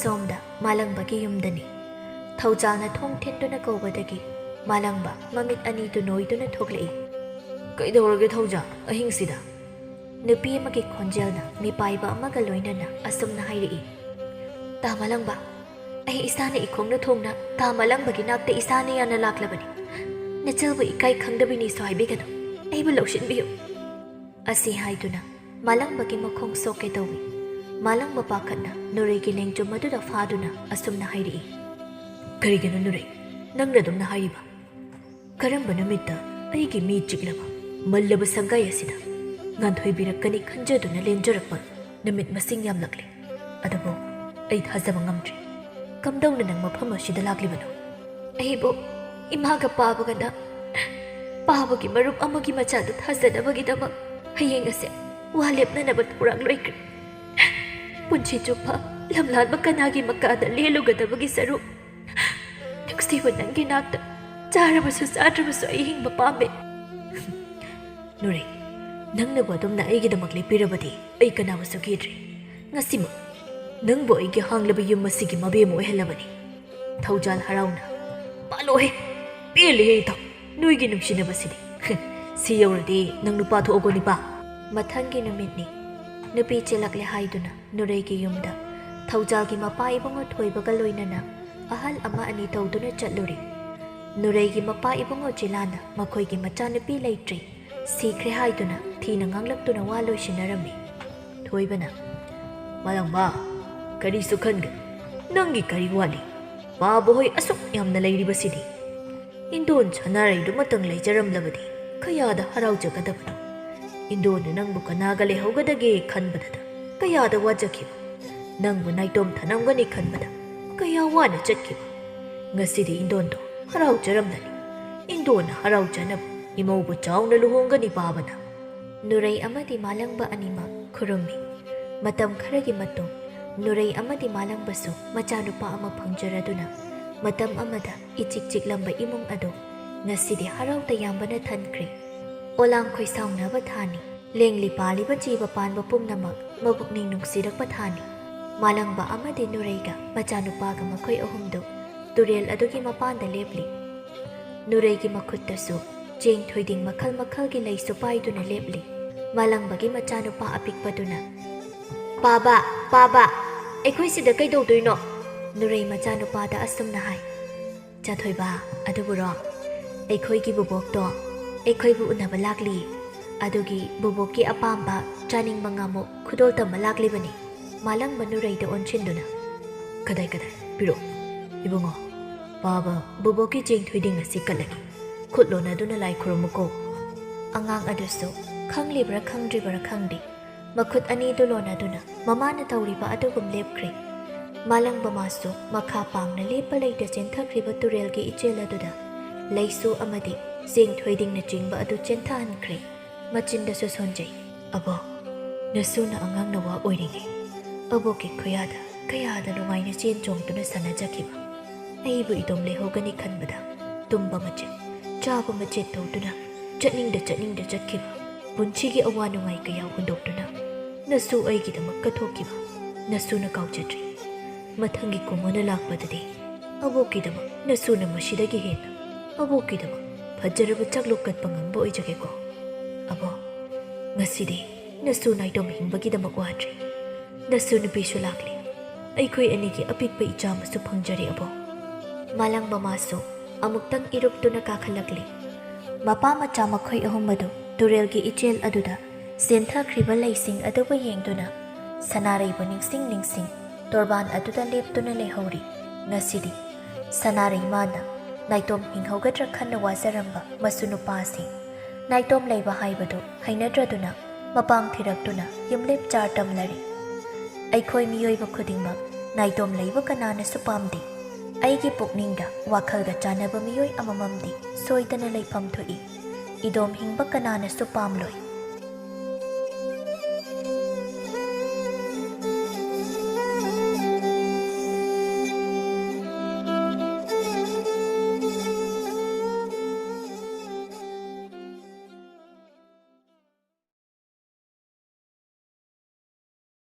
ꯁꯣꯝꯗ ꯃꯥꯂꯪꯕꯒꯤ ꯌꯨꯝꯗꯅꯤ꯫ ꯊꯧꯖꯥꯜꯅ ꯊꯣꯡ ꯊꯤꯟꯗꯨꯅ ꯀꯧꯕꯗꯒꯤ ꯃꯥꯂꯪꯕ ꯃꯃꯤꯠ ꯑꯅꯤꯗꯨ ꯅꯣꯏꯗꯨꯅ ꯊꯣꯛꯂꯛꯏ꯫ "ꯀꯩꯗꯧꯔꯒꯦ ꯊꯧꯖꯥꯜ, ꯑꯍꯤꯡꯁꯤꯗ?" ꯅꯨꯄꯤ ꯑꯃꯒꯤ ꯈꯣꯟꯖꯦꯜꯅ ꯃꯤꯄꯥꯏꯕ ꯑꯃꯒ ꯂꯣꯏꯅꯅ ꯑꯁꯨꯝꯅ ꯍꯥꯏꯔꯛꯏ, "ꯇꯥ ꯃꯥꯂꯪꯕ, ꯑꯩ ꯏꯁꯥꯅ ꯏꯈꯣꯡꯅ ꯊꯣꯡꯅ ꯇꯥ ꯃꯥꯂꯪꯕꯒꯤ ꯅꯥꯛꯇ ꯏꯁꯥꯅ ꯌꯥꯅ ꯂꯥꯛꯂꯕꯅꯤ꯫ ꯅꯆꯜꯕꯨ ꯏꯀꯥꯏ ꯈꯪꯗꯕꯤꯅꯤꯁꯨ ꯍꯥꯏꯕꯤꯒꯅꯨ, ꯑꯩꯕꯨ ꯂꯧꯁꯤꯟꯕꯤꯌꯨ꯫" ꯑꯁꯤ ꯍꯥꯏꯗꯨꯅ ꯃꯥꯂꯪꯕꯒꯤ ꯃꯈꯣꯡ ꯁꯣꯛꯀꯦ ꯇꯧꯏ꯫ ꯃꯥꯂꯪꯕ ꯄꯥꯈꯠꯅ ꯅꯨꯔꯩꯒꯤ ꯂꯦꯡꯖꯨꯝ ꯑꯗꯨꯗ ꯐꯥꯗꯨꯅ ꯑꯁꯨꯝꯅ ꯍꯥꯏꯔꯛꯏ, "ꯀꯔꯤꯒꯤꯅꯣ ꯅꯨꯔꯩ, ꯅꯪꯅ ꯑꯗꯨꯝꯅ ꯍꯥꯏꯔꯤꯕ? ꯀꯔꯝꯕ ꯅꯨꯃꯤꯠꯇ ꯑꯩꯒꯤ ꯃꯤ ꯆꯤꯛꯂꯕ, ꯃꯜꯂꯕ ꯁꯪꯒꯥꯏ ꯑꯁꯤꯗ ꯉꯥꯟꯊꯣꯏꯕꯤꯔꯛꯀꯅꯤ ꯈꯟꯖꯗꯨꯅ ꯂꯦꯟꯖꯔꯛꯄ ꯅꯨꯃꯤꯠ ꯃꯁꯤꯡ ꯌꯥꯝꯂꯛꯂꯦ꯫ ꯑꯗꯨꯕꯨ ꯑꯩ ꯊꯥꯖꯕ ꯉꯝꯗ꯭ꯔꯦ꯫ ꯀꯝꯗꯧꯅ ꯅꯪ ꯃꯐꯝ ꯑꯁꯤꯗ ꯂꯥꯛꯂꯤꯕꯅꯣ?" "ꯑꯩꯕꯨ ꯏꯃꯥꯒ ꯄꯥꯕꯒꯅ ꯄꯥꯕꯒꯤ ꯃꯔꯨꯞ ꯑꯃꯒꯤ ꯃꯆꯥꯗꯨ ꯊꯥꯖꯅꯕꯒꯤꯗꯃꯛ ꯍꯌꯦꯡ ꯑꯁꯦ ꯋꯥ ꯂꯦꯞꯅꯅꯕ ꯊꯧꯔꯥꯡ ꯂꯣꯏꯈ꯭ꯔꯦ꯫ ꯄꯨꯟꯁꯤ ꯆꯨꯞꯄ ꯂꯝꯂꯥꯟꯕ ꯀꯅꯥꯒꯤ ꯃꯀꯥꯗ ꯂꯦꯜꯂꯨꯒꯗꯕꯒꯤ ꯁꯔꯨꯛ, ꯅꯨꯡꯁꯤꯕ ꯅꯪꯒꯤ ꯅꯥꯛꯇ ꯆꯥꯔꯕꯁꯨ ꯆꯥꯗ꯭ꯔꯕꯁꯨ ꯑꯩ ꯍꯤꯡꯕ ꯄꯥꯝꯃꯦ꯫" "ꯅꯨꯔꯩ, ꯅꯪꯅꯕꯨ ꯑꯗꯨꯝꯅ ꯑꯩꯒꯤꯗꯃꯛ ꯂꯦꯞꯄꯤꯔꯕꯗꯤ ꯑꯩ ꯀꯅꯥꯕꯨꯁꯨ ꯀꯤꯗ꯭ꯔꯦ꯫ ꯉꯁꯤꯃꯛ ꯅꯪꯕꯨ ꯑꯩꯒꯤ ꯍꯥꯡꯂꯕ ꯌꯨꯝ ꯑꯁꯤꯒꯤ ꯃꯕꯦꯝꯃ ꯑꯣꯏꯍꯜꯂꯕꯅꯤ꯫" ꯊꯧꯖꯥꯜ ꯍꯔꯥꯎꯅ, "ꯄꯥꯜꯂꯣꯍꯦ! ꯄꯦꯜꯂꯦꯍꯦ ꯏꯇꯥꯎ, ꯅꯣꯏꯒꯤ ꯅꯨꯡꯁꯤꯅꯕꯁꯤꯗꯤ꯫ ꯁꯤ ꯌꯧꯔꯗꯤ ꯅꯪ ꯅꯨꯄꯥ ꯊꯣꯛꯑꯒꯣ ꯅꯤꯄꯥ꯫" ꯃꯊꯪꯒꯤ ꯅꯨꯃꯤꯠꯅꯤ꯫ ꯅꯨꯄꯤ ꯆꯦꯜꯂꯛꯂꯦ ꯍꯥꯏꯗꯨꯅ ꯅꯨꯔꯩꯒꯤ ꯌꯨꯝꯗ ꯊꯧꯖꯥꯜꯒꯤ ꯃꯄꯥ ꯏꯕꯨꯡꯉꯣ ꯊꯣꯏꯕꯒ ꯂꯣꯏꯅꯅ ꯑꯍꯜ ꯑꯃ ꯑꯅꯤ ꯇꯧꯗꯨꯅ ꯆꯠꯂꯨꯔꯦ꯫ ꯅꯨꯔꯩꯒꯤ ꯃꯄꯥ ꯏꯕꯨꯡꯉꯣ ꯖꯤꯂꯥꯅ ꯃꯈꯣꯏꯒꯤ ꯃꯆꯥꯅꯨꯄꯤ ꯂꯩꯇ꯭ꯔꯦ, ꯁꯤꯈ꯭ꯔꯦ ꯍꯥꯏꯗꯨꯅ ꯊꯤꯅ ꯉꯥꯡꯂꯛꯇꯨꯅ ꯋꯥ ꯂꯣꯏꯁꯤꯟꯅꯔꯝꯃꯤ꯫ ꯊꯣꯏꯕꯅ, "ꯃꯥꯂꯪꯕ, ꯀꯔꯤꯁꯨ ꯈꯟꯒꯅꯨ꯫ ꯅꯪꯒꯤ ꯀꯔꯤ ꯋꯥꯠꯂꯤ? ꯄꯥꯕ ꯍꯣꯏ ꯑꯁꯨꯛ ꯌꯥꯝꯅ ꯂꯩꯔꯤꯕꯁꯤꯗꯤ꯫ ꯏꯟꯗꯣꯟ ꯁꯅꯥꯔꯩꯗꯨꯃꯇꯪ ꯂꯩꯖꯔꯝꯂꯕꯗꯤ ꯀꯌꯥꯗ ꯍꯔꯥꯎꯖꯒꯗꯕꯅꯣ꯫ ꯏꯟꯗꯣꯟꯅ ꯅꯪꯕꯨ ꯀꯅꯥꯒ ꯂꯩꯍꯧꯒꯗꯒꯦ ꯈꯟꯕꯗꯗ ꯀꯌꯥꯗ ꯋꯥꯖꯈꯤꯕ꯫ ꯅꯪꯕꯨ ꯅꯥꯏꯇꯣꯝ ꯊꯅꯝꯒꯅꯤ ꯈꯟꯕꯗ ꯀꯌꯥ ꯋꯥꯅ ꯆꯠꯈꯤꯕ꯫ ꯉꯁꯤꯗꯤ ꯏꯟꯗꯣꯟꯗꯣ ꯍꯔꯥꯎꯖꯔꯝꯂꯅꯤ꯫ ꯏꯟꯗꯣꯟꯅ ꯍꯔꯥꯎꯖꯅꯕ ꯏꯃꯧꯕꯨ ꯆꯥꯎꯅ ꯂꯨꯍꯣꯡꯒꯅꯤ ꯄꯥꯕꯅ꯫" ꯅꯨꯔꯩ ꯑꯃꯗꯤ ꯃꯥꯂꯪꯕ ꯑꯅꯤꯃꯛ ꯈꯨꯔꯨꯝꯃꯤ꯫ ꯃꯇꯝ ꯈꯔꯒꯤ ꯃꯇꯨꯡ ꯅꯨꯔꯩ ꯑꯃꯗꯤ ꯃꯥꯂꯪꯕꯁꯨ ꯃꯆꯥꯅꯨꯄꯥ ꯑꯃ ꯐꯪꯖꯔꯗꯨꯅ ꯃꯇꯝ ꯑꯃꯗ ꯏꯆꯤꯛ ꯆꯤꯛꯂꯝꯕ ꯏꯃꯨꯡ ꯑꯗꯨ ꯉꯁꯤꯗꯤ ꯍꯔꯥꯎ ꯇꯌꯥꯝꯕꯅ ꯊꯟꯈ꯭ꯔꯦ꯫ ꯑꯣꯂꯥꯡ ꯈꯣꯏꯁꯥꯎꯅꯕ ꯊꯥꯅꯤ꯫ ꯂꯦꯡꯂꯤ ꯄꯥꯜꯂꯤꯕ ꯖꯤꯕ ꯄꯥꯟꯕ ꯄꯨꯝꯅꯃꯛ ꯃꯄꯨꯛꯅꯤꯡ ꯅꯨꯡꯁꯤꯔꯛꯄ ꯊꯥꯅꯤ꯫ ꯃꯥꯂꯪꯕ ꯑꯃꯗꯤ ꯅꯨꯔꯩꯒ ꯃꯆꯥꯅꯨꯄꯥꯒ ꯃꯈꯣꯏ ꯑꯍꯨꯝꯗꯨ ꯇꯨꯔꯦꯜ ꯑꯗꯨꯒꯤ ꯃꯄꯥꯟꯗ ꯂꯦꯞꯂꯤ꯫ ꯅꯨꯔꯩꯒꯤ ꯃꯈꯨꯠꯇꯁꯨ ꯆꯦꯡ ꯊꯣꯏꯗꯤꯡ ꯃꯈꯜ ꯃꯈꯜꯒꯤ ꯂꯩꯁꯨ ꯄꯥꯏꯗꯨꯅ ꯂꯦꯞꯂꯤ꯫ ꯃꯥꯂꯪꯕꯒꯤ ꯃꯆꯥꯅꯨꯄꯥ ꯑꯄꯤꯛꯄꯗꯨꯅ, "ꯄꯥꯕ, ꯄꯥꯕ, ꯑꯩꯈꯣꯏ ꯁꯤꯗ ꯀꯩꯗꯧꯗꯣꯏꯅꯣ?" ꯅꯨꯔꯩ ꯃꯆꯥꯅꯨꯄꯥꯗ ꯑꯁꯨꯝꯅ ꯍꯥꯏ, "ꯆꯥꯊꯣꯏꯕ, ꯑꯗꯨꯕꯨꯔꯣ? ꯑꯩꯈꯣꯏꯒꯤ ꯕꯨꯕꯣꯛꯇꯣ ꯑꯩꯈꯣꯏꯕꯨ ꯎꯅꯕ ꯂꯥꯛꯂꯤ꯫ ꯑꯗꯨꯒꯤ ꯕꯨꯕꯣꯛꯀꯤ ꯑꯄꯥꯝꯕ ꯆꯥꯅꯤꯡꯕ ꯉꯥꯃꯨ ꯈꯨꯗꯣꯜ ꯇꯝꯕ ꯂꯥꯛꯂꯤꯕꯅꯤ꯫" ꯃꯥꯂꯪꯕ ꯅꯨꯔꯩꯗ ꯑꯣꯟꯁꯤꯟꯗꯨꯅ, "ꯀꯗꯥꯏ, ꯀꯗꯥꯏ? ꯄꯤꯔꯛꯑꯣ꯫ ꯏꯕꯨꯡꯉꯣ, ꯄꯥꯕ, ꯕꯨꯕꯣꯛꯀꯤ ꯆꯦꯡ ꯊꯣꯏꯗꯤꯡ ꯑꯁꯤ ꯀꯠꯂꯒꯦ꯫ ꯈꯨꯠ ꯂꯣꯟꯅꯗꯨꯅ ꯂꯥꯏ ꯈꯨꯔꯨꯝꯃꯨꯀꯣ꯫" ꯑꯉꯥꯡ ꯑꯗꯨꯁꯨ ꯈꯪꯂꯤꯕ꯭ꯔꯥ ꯈꯪꯗ꯭ꯔꯤꯕ꯭ꯔꯥ ꯈꯪꯗꯦ, ꯃꯈꯨꯠ ꯑꯅꯤꯗꯨ ꯂꯣꯟꯅꯗꯨꯅ ꯃꯃꯥꯅ ꯇꯧꯔꯤꯕ ꯑꯗꯨꯒꯨꯝ ꯂꯦꯞꯈ꯭ꯔꯦ꯫ ꯃꯥꯂꯪꯕ ꯃꯥꯁꯨ ꯃꯈꯥ ꯄꯥꯡꯅ ꯂꯦꯞꯄ ꯂꯩꯇ ꯆꯦꯟꯊꯈ꯭ꯔꯤꯕ ꯇꯨꯔꯦꯜꯒꯤ ꯏꯆꯦꯜ ꯑꯗꯨꯗ ꯂꯩꯁꯨ ꯑꯃꯗꯤ ꯆꯦꯡ ꯊꯣꯏꯗꯤꯡꯅꯆꯤꯡꯕ ꯑꯗꯨ ꯆꯦꯟꯊꯍꯟꯈ꯭ꯔꯦ꯫ ꯃꯆꯤꯟꯗꯁꯨ ꯁꯣꯟꯖꯩ, "ꯑꯕꯣꯛ, ꯅꯁꯨꯅ ꯑꯉꯥꯡ ꯅꯋꯥ ꯑꯣꯏꯔꯤꯉꯩ ꯑꯕꯣꯛꯀꯤ ꯈꯨꯌꯥꯗ ꯀꯌꯥꯗ ꯅꯨꯡꯉꯥꯏꯅ ꯆꯦꯟ ꯆꯣꯡꯗꯨꯅ ꯁꯥꯟꯅꯖꯈꯤꯕ꯫ ꯑꯩꯕꯨ ꯏꯇꯣꯝ ꯂꯩꯍꯧꯒꯅꯤ ꯈꯟꯕꯗ ꯇꯨꯝꯕ ꯃꯆꯦꯠ, ꯆꯥꯕ ꯃꯆꯦꯠ ꯇꯧꯗꯨꯅ ꯆꯠꯅꯤꯡꯗ ꯆꯠꯅꯤꯡꯗ ꯆꯠꯈꯤꯕ꯫ ꯄꯨꯟꯁꯤꯒꯤ ꯑꯋꯥ ꯅꯨꯡꯉꯥꯏ ꯀꯌꯥ ꯍꯨꯟꯗꯣꯛꯇꯨꯅ ꯅꯁꯨ ꯑꯩꯒꯤꯗꯃꯛ ꯀꯠꯊꯣꯛꯈꯤꯕ꯫ ꯅꯁꯨꯅ ꯀꯥꯎꯖꯗ꯭ꯔꯤ꯫ ꯃꯊꯪꯒꯤ ꯀꯨꯝꯑꯣꯟꯅ ꯂꯥꯛꯄꯗꯗꯤ ꯑꯕꯣꯛꯀꯤꯗꯃꯛ ꯅꯁꯨꯅ ꯃꯁꯤꯗꯒꯤ ꯍꯦꯟꯅ ꯑꯕꯣꯛꯀꯤꯗꯃꯛ ꯐꯖꯔꯕ ꯆꯥꯛꯂꯨꯛ ꯀꯠꯄ ꯉꯝꯕ ꯑꯣꯏꯖꯒꯦꯀꯣ꯫ ꯑꯕꯣꯛ, ꯉꯁꯤꯗꯤ ꯅꯁꯨ ꯅꯥꯏꯇꯣꯝ ꯍꯤꯡꯕꯒꯤꯗꯃꯛ ꯋꯥꯗ꯭ꯔꯤ꯫ ꯅꯁꯨ ꯅꯨꯄꯤꯁꯨ ꯂꯥꯛꯂꯤ꯫ ꯑꯩꯈꯣꯏ ꯑꯅꯤꯒꯤ ꯑꯄꯤꯛꯄ ꯏꯆꯥ ꯑꯃꯁꯨ ꯐꯪꯖꯔꯦ ꯑꯕꯣꯛ꯫ ꯃꯥꯂꯪ ꯃꯃꯥꯁꯨ ꯑꯃꯨꯛꯇꯪ ꯏꯔꯨꯞꯇꯨꯅ ꯀꯥꯈꯠꯂꯛꯂꯤ꯫ ꯃꯄꯥ ꯃꯆꯥ ꯃꯈꯣꯏ ꯑꯍꯨꯝ ꯑꯗꯨ ꯇꯨꯔꯦꯜꯒꯤ ꯏꯆꯦꯜ ꯑꯗꯨꯗ ꯆꯦꯟꯊꯈ꯭ꯔꯤꯕ ꯂꯩꯁꯤꯡ ꯑꯗꯨꯕꯨ ꯌꯦꯡꯗꯨꯅ ꯁꯅꯥꯔꯩꯕꯨ ꯅꯤꯡꯁꯤꯡ ꯅꯤꯡꯁꯤꯡ ꯇꯣꯔꯕꯥꯟ ꯑꯗꯨꯗ ꯂꯦꯞꯇꯨꯅ ꯂꯩꯍꯧꯔꯤ꯫ ꯉꯁꯤꯗꯤ ꯁꯅꯥꯔꯩ ꯃꯥꯅ ꯅꯥꯏꯇꯣꯝ ꯍꯤꯡꯍꯧꯒꯗ꯭ꯔꯥ ꯈꯟꯅ ꯋꯥꯖꯔꯝꯕ ꯃꯁꯨ ꯅꯨꯄꯥꯁꯤ ꯅꯥꯏꯇꯣꯝ ꯂꯩꯕ ꯍꯥꯏꯕꯗꯨ ꯍꯩꯅꯗ꯭ꯔꯗꯨꯅ ꯃꯄꯥꯡ ꯊꯤꯔꯛꯇꯨꯅ ꯌꯨꯝꯂꯦꯞ ꯆꯥꯔ ꯇꯝꯂꯔꯤ꯫ ꯑꯩꯈꯣꯏ ꯃꯤꯑꯣꯏꯕ ꯈꯨꯗꯤꯡꯃꯛ ꯅꯥꯏꯇꯣꯝ ꯂꯩꯕ ꯀꯅꯥꯅꯁꯨ ꯄꯥꯝꯗꯦ꯫ ꯑꯩꯒꯤ ꯄꯨꯛꯅꯤꯡꯗ ꯋꯥꯈꯜꯒ ꯆꯥꯟꯅꯕ ꯃꯤꯑꯣꯏ ꯑꯃꯃꯝꯗꯤ ꯁꯣꯏꯗꯅ ꯂꯩꯐꯝ ꯊꯣꯛꯏ꯫ ꯏꯗꯣꯝ ꯍꯤꯡꯕ ꯀꯅꯥꯅꯁꯨ ꯄꯥꯝꯂꯣꯏ꯫